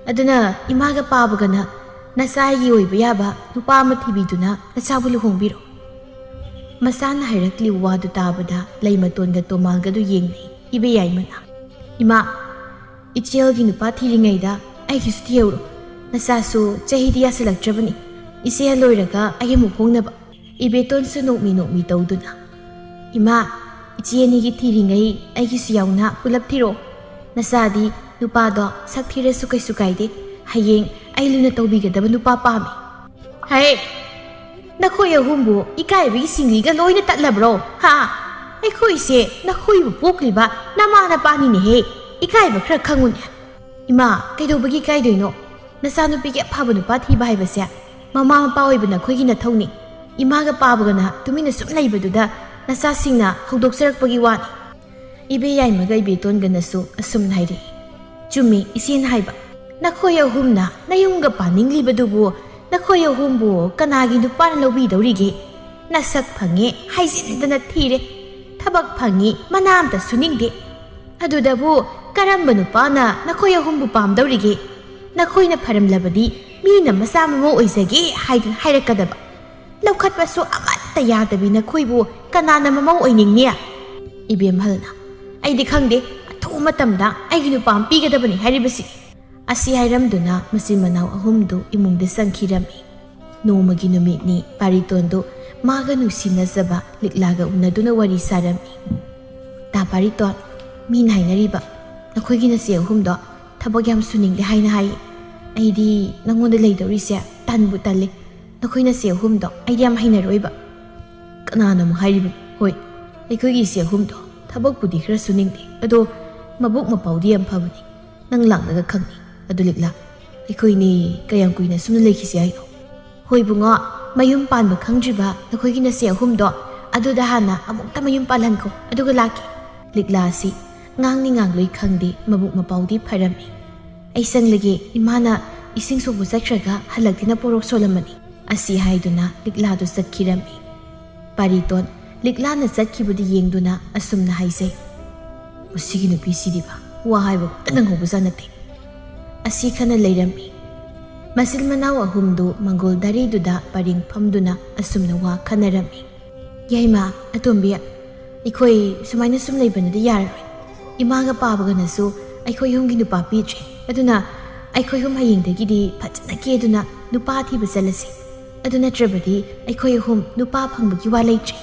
ꯑꯗꯨꯅ ꯏꯃꯥꯒ ꯄꯥꯕꯒꯅ ꯅꯆꯥꯒꯤ ꯑꯣꯏꯕ ꯌꯥꯕ ꯅꯨꯄꯥ ꯑꯃ ꯊꯤꯕꯤꯗꯨꯅ ꯅꯆꯥꯕꯨ ꯂꯨꯍꯣꯡꯕꯤꯔꯣ꯫" ꯃꯆꯥꯅ ꯍꯥꯏꯔꯛꯂꯤꯕ ꯋꯥꯗꯨ ꯇꯥꯕꯗ ꯂꯩꯃꯇꯣꯟꯒ ꯇꯣꯃꯥꯜꯒꯗꯨ ꯌꯦꯡꯅꯩ꯫ ꯏꯕꯦꯌꯥꯏꯃꯅ, "ꯏꯃꯥ, ꯏꯆꯦꯜꯒꯤ ꯅꯨꯄꯥ ꯊꯤꯔꯤꯉꯩꯗ ꯑꯩꯒꯤꯁꯨ ꯊꯤꯍꯧꯔꯣ꯫ ꯅꯆꯥꯁꯨ ꯆꯍꯤꯗꯤ ꯌꯥꯁꯤꯜꯂꯛꯇ꯭ꯔꯕꯅꯤ꯫ ꯏꯆꯦ ꯂꯣꯏꯔꯒ ꯑꯩ ꯑꯃꯨꯛ ꯍꯣꯡꯅꯕ꯫" ꯏꯕꯦꯇꯣꯟꯁꯨ ꯅꯣꯛꯃꯤ ꯅꯣꯛꯃꯤ ꯇꯧꯗꯨꯅ, "ꯏꯃꯥ, ꯏꯆꯦ ꯑꯅꯤꯒꯤ ꯊꯤꯔꯤꯉꯩ ꯑꯩꯒꯤꯁꯨ ꯌꯥꯎꯅ ꯄꯨꯂꯞ ꯊꯤꯔꯣ꯫ ꯅꯆꯥꯗꯤ ꯅꯨꯄꯥꯗꯣ ꯁꯛ ꯊꯤꯔꯁꯨ ꯀꯩꯁꯨ ꯀꯥꯏꯗꯦ꯫ ꯍꯌꯦꯡ ꯑꯩ ꯂꯨꯅ ꯇꯧꯕꯤꯒꯗꯕ ꯅꯨꯄꯥ ꯄꯥꯝꯃꯤ꯫" "ꯍꯦ, ꯅꯈꯣꯏ ꯑꯍꯨꯝꯕꯨ ꯏꯀꯥꯏꯕꯒꯤ ꯁꯤꯡꯂꯤꯒ ꯂꯣꯏꯅ ꯇꯠꯂꯕ꯭ꯔꯣ? ꯍꯥ? ꯑꯩꯈꯣꯏꯁꯦ ꯅꯈꯣꯏꯕꯨ ꯄꯣꯛꯂꯤꯕ ꯅꯃꯥ ꯅꯄꯥꯅꯤꯅꯦꯍꯦ꯫ ꯏꯀꯥꯏꯕ ꯈꯔ ꯈꯪꯉꯨꯅꯦ꯫" "ꯏꯃꯥ, ꯀꯩꯗꯧꯕꯒꯤ ꯏꯀꯥꯏꯗꯣꯏꯅꯣ? ꯅꯆꯥꯅꯨꯄꯤꯒꯤ ꯑꯐꯕ ꯅꯨꯄꯥ ꯊꯤꯕ ꯍꯥꯏꯕꯁꯦ ꯃꯃꯥ ꯃꯄꯥ ꯑꯣꯏꯕ ꯅꯈꯣꯏꯒꯤ ꯅꯊꯧꯅꯤ꯫ ꯏꯃꯥꯒ ꯄꯥꯕꯒꯅ ꯇꯨꯃꯤꯟꯅ ꯁꯨꯝ ꯂꯩꯕꯗꯨꯗ ꯅꯆꯥꯁꯤꯡꯅ ꯍꯧꯗꯣꯛꯆꯔꯛꯄꯒꯤ ꯋꯥꯅꯤ꯫" ꯏꯕꯦ ꯌꯥꯏꯃꯒ ꯏꯕꯦꯇꯣꯟꯒꯅꯁꯨ ꯑꯁꯨꯝꯅ ꯍꯥꯏꯔꯛꯏ, "ꯆꯨꯝꯃꯤ ꯏꯆꯦꯅ ꯍꯥꯏꯕ, ꯅꯈꯣꯏ ꯑꯍꯨꯝꯅ ꯅꯌꯨꯝꯒ ꯄꯥꯅꯤꯡꯂꯤꯕꯗꯨꯕꯨ ꯅꯈꯣꯏ ꯑꯍꯨꯝꯕꯨ ꯀꯅꯥꯒꯤ ꯅꯨꯄꯥꯅ ꯂꯧꯕꯤꯗꯧꯔꯤꯒꯦ? ꯅꯁꯛ ꯐꯪꯉꯦ ꯍꯥꯏꯖꯤꯟꯗꯅ ꯊꯤꯔꯦ, ꯊꯕꯛ ꯐꯪꯉꯤ ꯃꯅꯥ ꯑꯝꯇ ꯁꯨꯅꯤꯡꯗꯦ꯫ ꯑꯗꯨꯗꯕꯨ ꯀꯔꯝꯕ ꯅꯨꯄꯥꯅ ꯅꯈꯣꯏ ꯑꯍꯨꯝꯕꯨ ꯄꯥꯝꯗꯧꯔꯤꯒꯦ? ꯅꯈꯣꯏꯅ ꯐꯔꯝꯂꯕꯗꯤ ꯃꯤꯅ ꯃꯆꯥ ꯃꯃꯧ ꯑꯣꯏꯖꯒꯦ ꯍꯥꯏꯗꯨꯅ ꯍꯥꯏꯔꯛꯀꯗꯕ꯫ ꯂꯧꯈꯠꯄꯁꯨ ꯑꯃꯠꯇ ꯌꯥꯗꯕꯤ ꯅꯈꯣꯏꯕꯨ ꯀꯅꯥꯅ ꯃꯃꯧ ꯑꯣꯏꯅꯤꯡꯅꯤ?" ꯏꯕꯦꯝꯍꯜꯅ, "ꯑꯩꯗꯤ ꯈꯪꯗꯦ, ꯑꯊꯨꯕ ꯃꯇꯝꯗ ꯑꯩꯒꯤ ꯅꯨꯄꯥ ꯑꯃ ꯄꯤꯒꯗꯕꯅꯤ ꯍꯥꯏꯔꯤꯕꯁꯤ"꯫ ꯑꯁꯤ ꯍꯥꯏꯔꯝꯗꯨꯅ ꯃꯆꯤꯟ ꯃꯅꯥꯎ ꯑꯍꯨꯝꯗꯨ ꯏꯃꯨꯡꯗ ꯆꯪꯈꯤꯔꯝꯃꯤ꯫ ꯅꯣꯡꯃꯒꯤ ꯅꯨꯃꯤꯠꯅꯤ꯫ ꯄꯥꯔꯤꯇꯣꯟꯗꯨ ꯃꯥꯒ ꯅꯨꯡꯁꯤꯅꯖꯕ ꯂꯤꯛꯂꯥꯒ ꯎꯅꯗꯨꯅ ꯋꯥꯔꯤ ꯁꯥꯔꯝꯃꯤ꯫ "ꯇꯥ ꯄꯥꯔꯤꯇꯣꯟ, ꯃꯤꯅ ꯍꯥꯏꯅꯔꯤꯕ ꯅꯈꯣꯏꯒꯤ ꯅꯆꯦ ꯑꯍꯨꯝꯗꯣ ꯊꯕꯛ ꯌꯥꯝ ꯁꯨꯅꯤꯡꯗꯦ ꯍꯥꯏꯅ ꯍꯥꯏ꯫ ꯑꯩꯗꯤ ꯅꯪꯉꯣꯟꯗ ꯂꯩꯗꯧꯔꯤꯁꯦ ꯇꯟꯕꯨ ꯇꯜꯂꯦ꯫ ꯅꯈꯣꯏ ꯅꯆꯦ ꯑꯍꯨꯝꯗꯣ ꯑꯩꯗꯤ ꯌꯥꯝ ꯍꯩꯅꯔꯣꯏꯕ"꯫ "ꯀꯅꯥꯅ ꯑꯃꯨꯛ ꯍꯥꯏꯔꯤꯕꯅꯣ? ꯍꯣꯏ, ꯑꯩꯈꯣꯏꯒꯤ ꯏꯆꯦ ꯑꯍꯨꯝꯗꯣ ꯊꯕꯛꯄꯨꯗꯤ ꯈꯔ ꯁꯨꯅꯤꯡꯗꯦ, ꯑꯗꯣ ꯃꯕꯨꯛ ꯃꯄꯥꯎꯗꯤ ꯌꯥꯝ ꯐꯕꯅꯤ꯫ ꯅꯪ ꯂꯥꯛꯂꯒ ꯈꯪꯅꯤ꯫ ꯑꯗꯨ ꯂꯤꯛꯂꯥ, ꯑꯩꯈꯣꯏꯅꯤ ꯀꯌꯥꯝ ꯀꯨꯏꯅ ꯁꯨꯝꯅ ꯂꯩꯈꯤꯁꯤ ꯍꯥꯏꯅꯣ?" "ꯍꯣꯏ ꯕꯨꯡꯉꯣ, ꯃꯌꯨꯝ ꯄꯥꯟꯕ ꯈꯪꯗ꯭ꯔꯤꯕ ꯅꯈꯣꯏꯒꯤ ꯅꯆꯦ ꯑꯍꯨꯝꯗꯣ ꯑꯗꯨꯗ ꯍꯥꯟꯅ ꯑꯃꯨꯛꯇ ꯃꯌꯨꯝ ꯄꯥꯜꯍꯟꯈꯣ, ꯑꯗꯨꯒ ꯂꯥꯛꯀꯦ"꯫ ꯂꯤꯛꯂꯥ ꯑꯁꯤ ꯉꯥꯡꯅꯤ ꯉꯥꯡꯂꯣꯏ ꯈꯪꯗꯦ, ꯃꯕꯨꯛ ꯃꯄꯥꯎꯗꯤ ꯐꯔꯝꯃꯤ꯫ "ꯑꯩ ꯆꯪꯂꯒꯦ, ꯏꯃꯥꯅ ꯏꯁꯤꯡ ꯁꯣꯛꯄ ꯆꯠꯈ꯭ꯔꯒ ꯍꯜꯂꯛꯇꯦꯅ ꯄꯣꯔꯣꯛ ꯁꯣꯜꯂꯝꯃꯅꯤ"꯫ ꯑꯁꯤ ꯍꯥꯏꯗꯨꯅ ꯂꯤꯛꯂꯥꯗꯨ ꯆꯠꯈꯤꯔꯝꯃꯤ꯫ ꯄꯥꯔꯤꯇꯣꯟ ꯂꯤꯛꯂꯥꯅ ꯆꯠꯈꯤꯕꯗꯨ ꯌꯦꯡꯗꯨꯅ ꯑꯁꯨꯝꯅ ꯍꯥꯏꯖꯩ, "ꯃꯁꯤꯒꯤ ꯅꯨꯄꯤꯁꯤꯗꯤꯕ ꯋꯥ ꯍꯥꯏꯕ ꯑꯝꯇ ꯅꯪꯍꯧꯕꯖꯥꯠ ꯅꯠꯇꯦ"꯫ ꯑꯁꯤ ꯈꯟꯅ ꯂꯩꯔꯝꯃꯤ꯫ ꯃꯆꯤꯟ ꯃꯅꯥꯎ ꯑꯍꯨꯝꯗꯨ ꯃꯪꯒꯣꯜ ꯗꯥꯔꯤꯗꯨꯗ ꯄꯔꯦꯡ ꯐꯝꯗꯨꯅ ꯑꯁꯨꯝꯅ ꯋꯥ ꯈꯟꯅꯔꯝꯃꯤ꯫ "ꯌꯥꯏꯃ, ꯑꯇꯣꯝꯕꯤ, ꯑꯩꯈꯣꯏ ꯁꯨꯃꯥꯏꯅ ꯁꯨꯝ ꯂꯩꯕꯅꯗꯤ ꯌꯥꯔꯔꯣꯏ꯫ ꯏꯃꯥꯒ ꯄꯥꯕꯒꯅꯁꯨ ꯑꯩꯈꯣꯏ ꯑꯍꯨꯝꯒꯤ ꯅꯨꯄꯥ ꯄꯤꯗ꯭ꯔꯦ꯫ ꯑꯗꯨꯅ ꯑꯩꯈꯣꯏ ꯑꯍꯨꯝ ꯍꯌꯦꯡꯗꯒꯤꯗꯤ ꯐꯖꯅ ꯀꯦꯗꯨꯅ ꯅꯨꯄꯥ ꯊꯤꯕ ꯆꯠꯂꯁꯤ꯫ ꯑꯗꯨ ꯅꯠꯇ꯭ꯔꯕꯗꯤ ꯑꯩꯈꯣꯏ ꯑꯍꯨꯝ ꯅꯨꯄꯥ ꯐꯪꯕꯒꯤ ꯋꯥ ꯂꯩꯇ꯭ꯔꯦ"꯫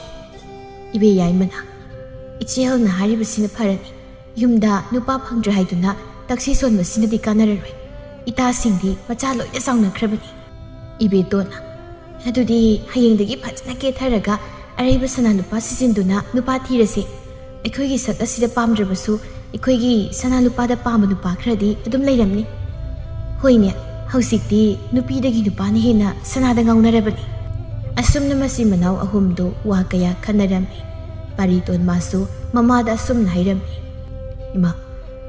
ꯏꯕꯦ ꯌꯥꯏꯃꯅ, "ꯏꯆꯦ ꯍꯜꯅ ꯍꯥꯏꯔꯤꯕꯁꯤꯅ ꯐꯔꯅꯤ꯫ ꯌꯨꯝꯗ ꯅꯨꯄꯥ ꯐꯪꯗ꯭ꯔꯦ ꯍꯥꯏꯗꯨꯅ ꯇꯛꯁꯤ ꯁꯣꯟꯕꯁꯤꯅꯗꯤ ꯀꯥꯟꯅꯔꯔꯣꯏ꯫ ꯏꯇꯥꯁꯤꯡꯗꯤ ꯃꯆꯥ ꯂꯣꯏꯅ ꯆꯥꯎꯅꯈ꯭ꯔꯕꯅꯤ"꯫ ꯏꯕꯦꯇꯣꯟꯅ, "ꯑꯗꯨꯗꯤ ꯍꯌꯦꯡꯗꯒꯤ ꯐꯖꯅ ꯀꯦꯊꯔꯒ ꯑꯔꯩꯕ ꯁꯅꯥ ꯂꯨꯄꯥ ꯁꯤꯖꯤꯟꯗꯨꯅ ꯅꯨꯄꯥ ꯊꯤꯔꯁꯦ꯫ ꯑꯩꯈꯣꯏꯒꯤ ꯁꯛ ꯑꯁꯤꯗ ꯄꯥꯝꯗ꯭ꯔꯕꯁꯨ ꯑꯩꯈꯣꯏꯒꯤ ꯁꯅꯥ ꯂꯨꯄꯥꯗ ꯄꯥꯝꯕ ꯅꯨꯄꯥ ꯈꯔꯗꯤ ꯑꯗꯨꯝ ꯂꯩꯔꯝꯅꯤ"꯫ "ꯍꯣꯏꯅꯦ, ꯍꯧꯖꯤꯛꯇꯤ ꯅꯨꯄꯤꯗꯒꯤ ꯅꯨꯄꯥꯅ ꯍꯦꯟꯅ ꯁꯅꯥꯗ ꯉꯥꯎꯅꯔꯕꯅꯤ"꯫ ꯑꯁꯨꯝꯅ ꯃꯆꯤꯟ ꯃꯅꯥꯎ ꯑꯍꯨꯝꯗꯨ ꯋꯥ ꯀꯌꯥ ꯈꯟꯅꯔꯝꯃꯤ꯫ ꯄꯥꯔꯤꯇꯣꯟ ꯃꯥꯁꯨ ꯃꯃꯥꯗ ꯑꯁꯨꯝꯅ ꯍꯥꯏꯔꯝꯃꯤ, "ꯏꯃꯥ,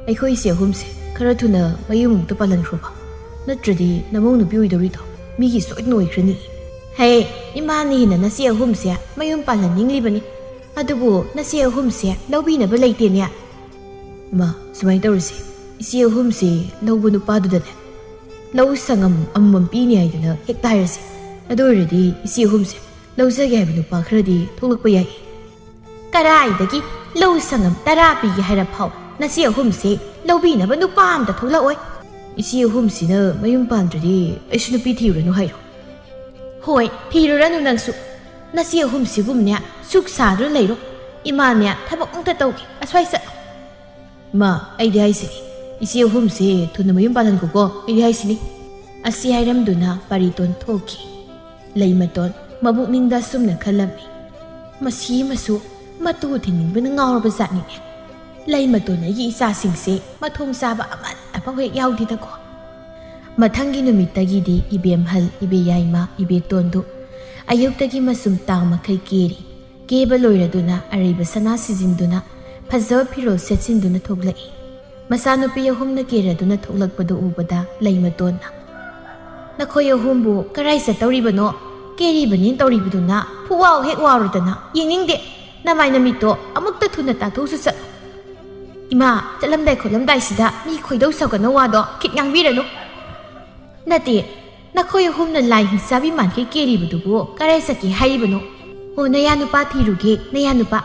ꯑꯩꯈꯣꯏ ꯏꯆꯦ ꯑꯍꯨꯝꯁꯦ ꯈꯔ ꯊꯨꯅ ꯃꯌꯨꯝ ꯑꯃꯨꯛꯇ ꯄꯥꯜꯍꯟꯈ꯭ꯔꯣꯕ, ꯅꯠꯇ꯭ꯔꯗꯤ ꯅꯃꯧ ꯅꯨꯄꯤ ꯑꯣꯏꯗꯧꯔꯤꯗꯣ ꯃꯤꯒꯤ ꯁꯣꯏꯗꯅ ꯑꯣꯏꯈ꯭ꯔꯅꯤ꯫" "ꯍꯦ, ꯏꯃꯥꯅ ꯍꯦꯟꯅ ꯅꯆꯦ ꯑꯍꯨꯝꯁꯦ ꯃꯌꯨꯝ ꯄꯥꯜꯍꯟꯅꯤꯡꯂꯤꯕꯅꯤ, ꯑꯗꯨꯕꯨ ꯅꯆꯦ ꯑꯍꯨꯝꯁꯦ ꯂꯧꯕꯤꯅꯕ ꯂꯩꯇꯦꯅꯦ꯫" "ꯏꯃꯥ, ꯁꯨꯃꯥꯏꯅ ꯇꯧꯔꯁꯦ, ꯏꯆꯦ ꯑꯍꯨꯝꯁꯦ ꯂꯧꯕ ꯅꯨꯄꯥꯗꯨꯗꯅꯦ ꯂꯧ ꯁꯪꯉꯝ ꯑꯃꯃꯝ ꯄꯤꯅꯤ ꯍꯥꯏꯗꯅ ꯍꯦꯛꯇ ꯍꯥꯏꯔꯁꯦ꯫ ꯑꯗꯨ ꯑꯣꯏꯔꯗꯤ ꯏꯆꯦ ꯑꯍꯨꯝꯁꯦ ꯂꯧꯖꯒꯦ ꯍꯥꯏꯕ ꯅꯨꯄꯥ ꯈꯔꯗꯤ ꯊꯣꯛꯂꯛꯄ ꯌꯥꯏ꯫" "ꯀꯔꯥꯏꯗꯒꯤ ꯂꯧ ꯁꯪꯉꯝ ꯇꯔꯥ ꯄꯤꯒꯦ ꯍꯥꯏꯔ ꯐꯥꯎ ꯅꯆꯦ ꯑꯍꯨꯝꯁꯦ ꯂꯧꯕꯤꯅꯕ ꯅꯨꯄꯥ ꯑꯝꯇ ꯊꯣꯛꯂꯛꯑꯣꯏ꯫" "ꯏꯆꯦ ꯑꯍꯨꯝꯁꯤꯅ ꯃꯌꯨꯝ ꯄꯥꯟꯗ꯭ꯔꯗꯤ ꯑꯩꯁꯨ ꯅꯨꯄꯤ ꯊꯤꯔꯨꯔꯅꯨ ꯍꯥꯏꯔꯣ?" "ꯍꯣꯏ, ꯊꯤꯔꯨꯔꯅꯨ ꯅꯪꯁꯨ꯫ ꯅꯆꯦ ꯑꯍꯨꯝꯁꯤꯕꯨꯅꯦ ꯁꯨꯛ ꯁꯥꯗꯨꯅ ꯂꯩꯔꯣ꯫ ꯏꯃꯥꯅꯦ ꯊꯕꯛ ꯑꯝꯇ ꯇꯧꯒꯦ, ꯑꯁ꯭ꯋꯥꯏ ꯆꯠꯂꯣ꯫" "ꯏꯃꯥ, ꯑꯩꯗꯤ ꯍꯥꯏꯁꯤꯅꯤ, ꯏꯆꯦ ꯑꯍꯨꯝꯁꯦ ꯊꯨꯅ ꯃꯌꯨꯝ ꯄꯥꯜꯍꯟꯈꯣꯀꯣ, ꯑꯩꯗꯤ ꯍꯥꯏꯁꯤꯅꯤ꯫" ꯑꯁꯤ ꯍꯥꯏꯔꯝꯗꯨꯅ ꯄꯥꯔꯤꯇꯣꯟ ꯊꯣꯛꯈꯤ꯫ ꯂꯩꯃꯇꯣꯟ ꯃꯕꯨꯛꯅꯤꯡꯗ ꯑꯁꯨꯝꯅ ꯈꯜꯂꯝꯃꯤ, "ꯃꯁꯤ ꯑꯃꯁꯨ ꯃꯇꯨ ꯊꯤꯅꯤꯡꯕꯅ ꯉꯥꯎꯔꯕ ꯖꯥꯠꯅꯤꯅꯦ꯫ ꯂꯩꯃꯇꯣꯟ ꯑꯩꯒꯤ ꯏꯆꯥꯁꯤꯡꯁꯦ ꯃꯊꯣꯡ ꯆꯥꯕ ꯑꯃꯠꯇ ꯐꯥꯎ ꯍꯦꯛ ꯌꯥꯎꯗꯦꯗꯀꯣ꯫" ꯃꯊꯪꯒꯤ ꯅꯨꯃꯤꯠꯇꯒꯤꯗꯤ ꯏꯕꯦꯝꯍꯜ, ꯏꯕꯦꯌꯥꯏꯃ, ꯏꯕꯦꯇꯣꯟꯗꯨ ꯑꯌꯨꯛꯇꯒꯤ ꯃꯁꯨꯝ ꯇꯥ ꯃꯈꯩ ꯀꯦꯔꯤ꯫ ꯀꯦꯕ ꯂꯣꯏꯔꯗꯨꯅ ꯑꯔꯩꯕ ꯁꯅꯥ ꯁꯤꯖꯤꯟꯗꯨꯅ ꯐꯖꯕ ꯐꯤꯔꯣꯜ ꯁꯦꯠꯆꯤꯟꯗꯨꯅ ꯊꯣꯛꯂꯛꯏ꯫ ꯃꯆꯥꯅꯨꯄꯤ ꯑꯍꯨꯝꯅ ꯀꯦꯔꯗꯨꯅ ꯊꯣꯛꯂꯛꯄꯗꯨ ꯎꯕꯗ ꯂꯩꯃꯇꯣꯟꯅ, "ꯅꯈꯣꯏ ꯑꯍꯨꯝꯕꯨ ꯀꯔꯥꯏ ꯆꯠꯇꯧꯔꯤꯕꯅꯣ? ꯀꯦꯔꯤꯕꯅꯤ ꯇꯧꯔꯤꯕꯗꯨꯅ ꯐꯨꯋꯥꯎ ꯍꯦꯛ ꯋꯥꯎꯔꯗꯅ ꯌꯦꯡꯅꯤꯡꯗꯦ꯫ ꯅꯃꯥꯏ ꯅꯃꯤꯠꯇꯣ ꯑꯃꯨꯛꯇ ꯊꯨꯅ ꯇꯥꯊꯣꯛꯎꯆꯣ ꯆꯠꯂꯣ꯫" "ꯏꯃꯥ, ꯆꯠꯂꯝꯗꯥꯏ ꯈꯣꯠꯂꯝꯗꯥꯏꯁꯤꯗ ꯃꯤ ꯈꯣꯏꯗꯧ ꯁꯥꯎꯒꯠꯅ ꯋꯥꯗꯣ ꯈꯤꯠ ꯉꯥꯡꯕꯤꯔꯅꯨ꯫" "ꯅꯠꯇꯦ, ꯅꯈꯣꯏ ꯑꯍꯨꯝꯅ ꯂꯥꯏ ꯍꯤꯡꯆꯥꯕꯤ ꯃꯥꯟꯈꯩ ꯀꯦꯔꯤꯕꯗꯨꯕꯨ ꯀꯔꯥꯏ ꯆꯠꯀꯦ ꯍꯥꯏꯔꯤꯕꯅꯣ?" "ꯑꯣ, ꯅꯌꯥ ꯅꯨꯄꯥ ꯊꯤꯔꯨꯒꯦ, ꯅꯌꯥ ꯅꯨꯄꯥ꯫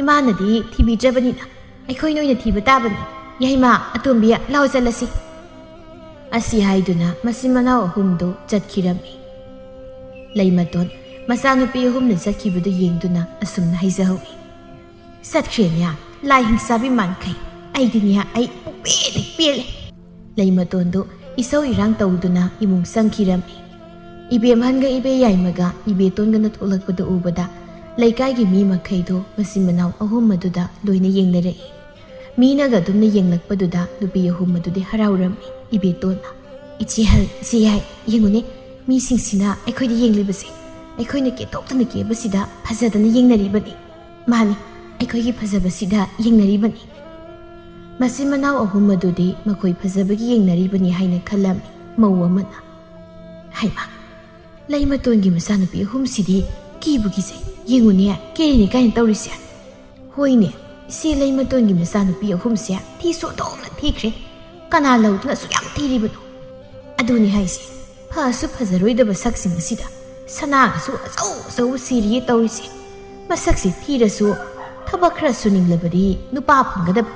ꯏꯃꯥꯅꯗꯤ ꯊꯤꯕꯤꯗ꯭ꯔꯕꯅꯤꯅ ꯑꯩꯈꯣꯏꯅ ꯑꯣꯏꯅ ꯊꯤꯕ ꯇꯥꯕꯅꯤ꯫ ꯌꯥꯏꯃ, ꯑꯇꯣꯝꯕꯤ, ꯂꯥꯎ ꯆꯠꯂꯁꯤ꯫" ꯑꯁꯤ ꯍꯥꯏꯗꯨꯅ ꯃꯆꯤꯟ ꯃꯅꯥꯎ ꯑꯍꯨꯝꯗꯨ ꯆꯠꯈꯤꯔꯝꯃꯤ꯫ ꯂꯩꯃꯇꯣꯟ ꯃꯆꯥꯅꯨꯄꯤ ꯑꯍꯨꯝꯅ ꯆꯠꯈꯤꯕꯗꯨ ꯌꯦꯡꯗꯨꯅ ꯑꯁꯨꯝꯅ ꯍꯥꯏꯖꯍꯧꯏ, "ꯆꯠꯈ꯭ꯔꯦꯅꯦ, ꯂꯥꯏ ꯍꯤꯡꯆꯥꯕꯤ ꯃꯥꯟꯈꯩ꯫ ꯑꯩꯗꯤꯅꯦ, ꯑꯩ ꯄꯨꯛꯄꯦꯟ ꯍꯦꯛ ꯄꯦꯜꯂꯦ꯫" ꯂꯩꯃꯇꯣꯟꯗꯨ ꯏꯁꯧ ꯏꯔꯥꯡ ꯇꯧꯗꯨꯅ ꯏꯃꯨꯡ ꯆꯪꯈꯤꯔꯝꯃꯤ꯫ ꯏꯕꯦꯝꯍꯟꯒ ꯏꯕꯦ ꯌꯥꯏꯃꯒ ꯏꯕꯦꯇꯣꯟꯒꯅ ꯊꯣꯛꯂꯛꯄꯗꯨ ꯎꯕꯗ ꯂꯩꯀꯥꯏꯒꯤ ꯃꯤ ꯃꯈꯩꯗꯨ ꯃꯆꯤꯟ ꯃꯅꯥꯎ ꯑꯍꯨꯝ ꯑꯗꯨꯗ ꯂꯣꯏꯅ ꯌꯦꯡꯅꯔꯛꯏ꯫ ꯃꯤꯅꯒ ꯑꯗꯨꯝꯅ ꯌꯦꯡꯂꯛꯄꯗꯨꯗ ꯅꯨꯄꯤ ꯑꯍꯨꯝ ꯑꯗꯨꯗꯤ ꯍꯔꯥꯎꯔꯝꯃꯤ꯫ ꯏꯕꯦꯇꯣꯟꯅ, "ꯏꯆꯦ ꯍꯜ, ꯏꯆꯦ ꯌꯥꯏ, ꯌꯦꯡꯉꯨꯅꯦ, ꯃꯤꯁꯤꯡꯁꯤꯅ ꯑꯩꯈꯣꯏꯗ ꯌꯦꯡꯂꯤꯕꯁꯦ, ꯑꯩꯈꯣꯏꯅ ꯀꯦꯊꯣꯛꯇꯅ ꯀꯦꯕꯁꯤꯗ ꯐꯖꯗꯅ ꯌꯦꯡꯅꯔꯤꯕꯅꯤ꯫" "ꯃꯥꯅꯤ, ꯑꯩꯈꯣꯏꯒꯤ ꯐꯖꯕꯁꯤꯗ ꯌꯦꯡꯅꯔꯤꯕꯅꯤ꯫ ꯃꯆꯤꯟ ꯃꯅꯥꯎ ꯑꯍꯨꯝ ꯑꯗꯨꯗꯤ ꯃꯈꯣꯏ ꯐꯖꯕꯒꯤ ꯌꯦꯡꯅꯔꯤꯕꯅꯤ ꯍꯥꯏꯅ ꯈꯜꯂꯝꯃꯤ ꯃꯧ ꯑꯃꯅ꯫ ꯍꯩꯃꯥ, ꯂꯩꯃꯇꯣꯟꯒꯤ ꯃꯆꯥꯅꯨꯄꯤ ꯑꯍꯨꯝꯁꯤꯗꯤ ꯀꯤꯕꯨ ꯀꯤꯖꯩ꯫ ꯌꯦꯡꯉꯨꯅꯦ, ꯀꯦꯔꯤꯅꯤ ꯀꯥꯏꯅ ꯇꯧꯔꯤꯁꯦ꯫ ꯍꯣꯏꯅꯦ, ꯏꯆꯦ ꯂꯩꯃꯇꯣꯟꯒꯤ ꯃꯆꯥꯅꯨꯄꯤ ꯑꯍꯨꯝꯁꯦ ꯊꯤꯁꯨ ꯑꯣꯟꯊꯣꯛꯅ ꯊꯤꯈ꯭ꯔꯦ꯫ ꯀꯅꯥ ꯂꯧꯗꯨꯅ ꯑꯁꯨꯛ ꯌꯥꯝ ꯊꯤꯔꯤꯕꯅꯣ? ꯑꯗꯨꯅꯤ ꯍꯥꯏꯁꯦ, ꯐꯁꯨ ꯐꯖꯔꯣꯏꯗꯕ ꯁꯛꯁꯤꯡ ꯑꯁꯤꯗ ꯁꯅꯥꯒꯁꯨ ꯑꯆꯧ ꯑꯆꯧꯕ ꯁꯤꯔꯤꯌꯦ ꯇꯧꯔꯤꯁꯦ꯫ ꯃꯁꯛꯁꯤ ꯊꯤꯔꯁꯨ ꯊꯕꯛ ꯈꯔ ꯁꯨꯅꯤꯡꯂꯕꯗꯤ ꯅꯨꯄꯥ ꯐꯪꯒꯗꯕ꯫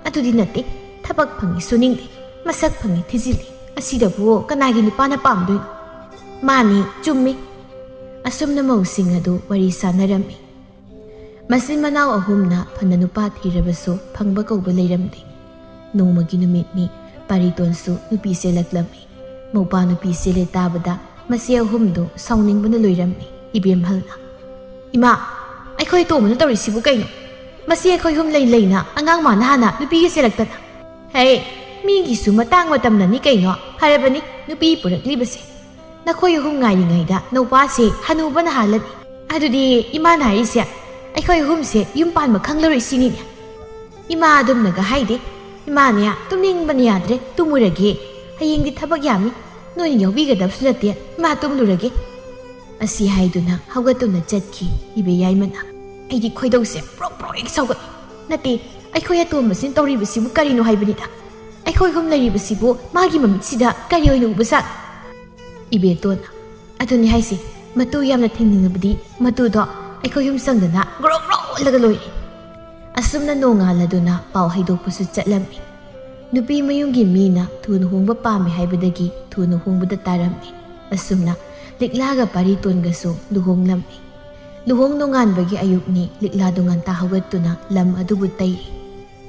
ꯑꯗꯨꯗꯤ ꯅꯠꯇꯦ, ꯊꯕꯛ ꯐꯪꯉꯤ ꯁꯨꯅꯤꯡꯗꯦ, ꯃꯁꯛ ꯐꯪꯉꯤ ꯊꯤꯖꯤꯜꯂꯤ꯫ ꯑꯁꯤꯗꯕꯨ ꯀꯅꯥꯒꯤ ꯅꯨꯄꯥꯅ ꯄꯥꯝꯗꯣꯏꯅꯣ?" ꯃꯥꯅꯤ, ꯆꯨꯝꯃꯤ꯫ ꯑꯁꯨꯝꯅ ꯃꯧꯁꯤꯡ ꯑꯗꯨ ꯋꯥꯔꯤ ꯁꯥꯟꯅꯔꯝꯃꯤ꯫ ꯃꯆꯤꯟ ꯃꯅꯥꯎ ꯑꯍꯨꯝꯅ ꯐꯅ ꯅꯨꯄꯥ ꯊꯤꯔꯕꯁꯨ ꯐꯪꯕ ꯀꯧꯕ ꯂꯩꯔꯝꯗꯦ꯫ ꯅꯣꯡꯃꯒꯤ ꯅꯨꯃꯤꯠꯅꯤ, ꯄꯥꯔꯤꯇꯣꯟꯁꯨ ꯅꯨꯄꯤ ꯆꯦꯜꯂꯛꯂꯝꯃꯤ꯫ ꯃꯧꯄꯥ ꯅꯨꯄꯤ ꯆꯦꯜꯂꯦ ꯇꯥꯕꯗ ꯃꯆꯦ ꯑꯍꯨꯝꯗꯨ ꯁꯥꯎꯅꯤꯡꯕꯅ ꯂꯣꯏꯔꯝꯃꯤ꯫ ꯏꯕꯦꯝꯍꯜꯅ, "ꯏꯃꯥ, ꯑꯩꯈꯣꯏ ꯇꯣꯝꯕꯅ ꯇꯧꯔꯤꯁꯤꯕꯨ ꯀꯩꯅꯣ? ꯃꯆꯦ ꯑꯩꯈꯣꯏ ꯑꯍꯨꯝ ꯂꯩ ꯂꯩꯅ ꯑꯉꯥꯡ ꯃꯥꯅ ꯍꯥꯟꯅ ꯅꯨꯄꯤꯒ ꯆꯦꯜꯂꯛꯇꯅ꯫ ꯍꯦ, ꯃꯤꯒꯤꯁꯨ ꯃꯇꯥꯡ ꯃꯇꯝꯅꯅꯤ ꯀꯩꯅꯣ꯫ ꯐꯔꯕꯅꯤ ꯅꯨꯄꯤ ꯄꯨꯔꯛꯂꯤꯕꯁꯦ꯫ ꯅꯈꯣꯏ ꯑꯍꯨꯝ ꯉꯥꯏꯔꯤꯉꯩꯗ ꯅꯧꯄꯥꯁꯦ ꯍꯅꯨꯕ ꯅꯍꯥꯜꯂꯅꯤ꯫ ꯑꯗꯨꯗꯤ ꯏꯃꯥꯅ ꯍꯥꯏꯔꯤꯁꯦ ꯑꯩꯈꯣꯏ ꯑꯍꯨꯝꯁꯦ ꯌꯨꯝ ꯄꯥꯟꯕ ꯈꯪꯂꯔꯣꯏ ꯁꯤꯅꯤꯅꯦ?" ꯏꯃꯥ ꯑꯗꯨꯝꯅꯒ ꯍꯥꯏꯗꯦ꯫ ꯏꯃꯥꯅꯦ ꯇꯨꯝꯅꯤꯡꯕꯅ ꯌꯥꯗ꯭ꯔꯦ, ꯇꯨꯝꯃꯨꯔꯒꯦ꯫ ꯍꯌꯦꯡꯗꯤ ꯊꯕꯛ ꯌꯥꯝꯃꯤ, ꯅꯣꯏꯅ ꯌꯥꯎꯕꯤꯒꯗꯕꯁꯨ ꯅꯠꯇꯦ, ꯏꯃꯥ ꯇꯨꯝꯂꯨꯔꯒꯦ꯫ ꯑꯁꯤ ꯍꯥꯏꯗꯨꯅ ꯍꯧꯒꯠꯇꯨꯅ ꯆꯠꯈꯤ ꯏꯕꯦꯌꯥꯏꯃꯅ꯫ ꯑꯩꯗꯤ ꯈꯣꯏꯗꯧꯁꯦ ꯄ꯭ꯔꯣꯛ ꯄ꯭ꯔꯣꯛ ꯍꯦꯛ ꯁꯥꯎꯒꯠꯂꯤ꯫ ꯅꯠꯇꯦ, ꯑꯩꯈꯣꯏ ꯑꯇꯣꯝꯕꯁꯤꯅ ꯇꯧꯔꯤꯕꯁꯤꯕꯨ ꯀꯔꯤꯅꯣ ꯍꯥꯏꯕꯅꯤꯗ꯫ ꯑꯩꯈꯣꯏ ꯑꯍꯨꯝ ꯂꯩꯔꯤꯕꯁꯤꯕꯨ ꯃꯥꯒꯤ ꯃꯃꯤꯠꯁꯤꯗ ꯀꯔꯤ ꯑꯣꯏꯅ ꯎꯕꯖꯥꯠꯅꯣ? ꯏꯕꯦꯇꯣꯟꯅ, "ꯑꯗꯨꯅꯤ ꯍꯥꯏꯁꯦ, ꯃꯇꯨ ꯌꯥꯝꯅ ꯊꯦꯡꯅꯤꯡꯉꯕꯗꯤ ꯃꯇꯨꯗꯣ ꯑꯩꯈꯣꯏ ꯌꯨꯝ ꯆꯪꯗꯅ ꯒ꯭ꯔꯣ ꯒ꯭ꯔꯣ ꯑꯣꯜꯂꯒ ꯂꯣꯏꯔꯦ"꯫ ꯑꯁꯨꯝꯅ ꯅꯣꯡꯉꯥꯜꯂꯗꯨꯅ ꯄꯥꯎ ꯍꯩꯗꯣꯛꯄꯁꯨ ꯆꯠꯂꯝꯃꯤ꯫ ꯅꯨꯄꯤ ꯃꯌꯨꯝꯒꯤ ꯃꯤꯅ ꯊꯨꯅ ꯍꯣꯡꯕ ꯄꯥꯝꯃꯤ ꯍꯥꯏꯕꯗꯒꯤ ꯊꯨꯅ ꯍꯣꯡꯕꯗ ꯇꯥꯔꯝꯃꯤ꯫ ꯑꯁꯨꯝꯅ ꯂꯤꯛꯂꯥꯒ ꯄꯥꯔꯤꯇꯣꯟꯒꯁꯨ ꯂꯨꯍꯣꯡꯂꯝꯃꯤ꯫ ꯂꯨꯍꯣꯡ ꯅꯣꯡꯉꯥꯟꯕꯒꯤ ꯑꯌꯨꯛꯅꯤ ꯂꯤꯛꯂꯥꯗꯨ ꯉꯟꯇꯥ ꯍꯧꯒꯠꯇꯨꯅ ꯂꯝ ꯑꯗꯨꯕꯨ ꯇꯩꯔꯤ꯫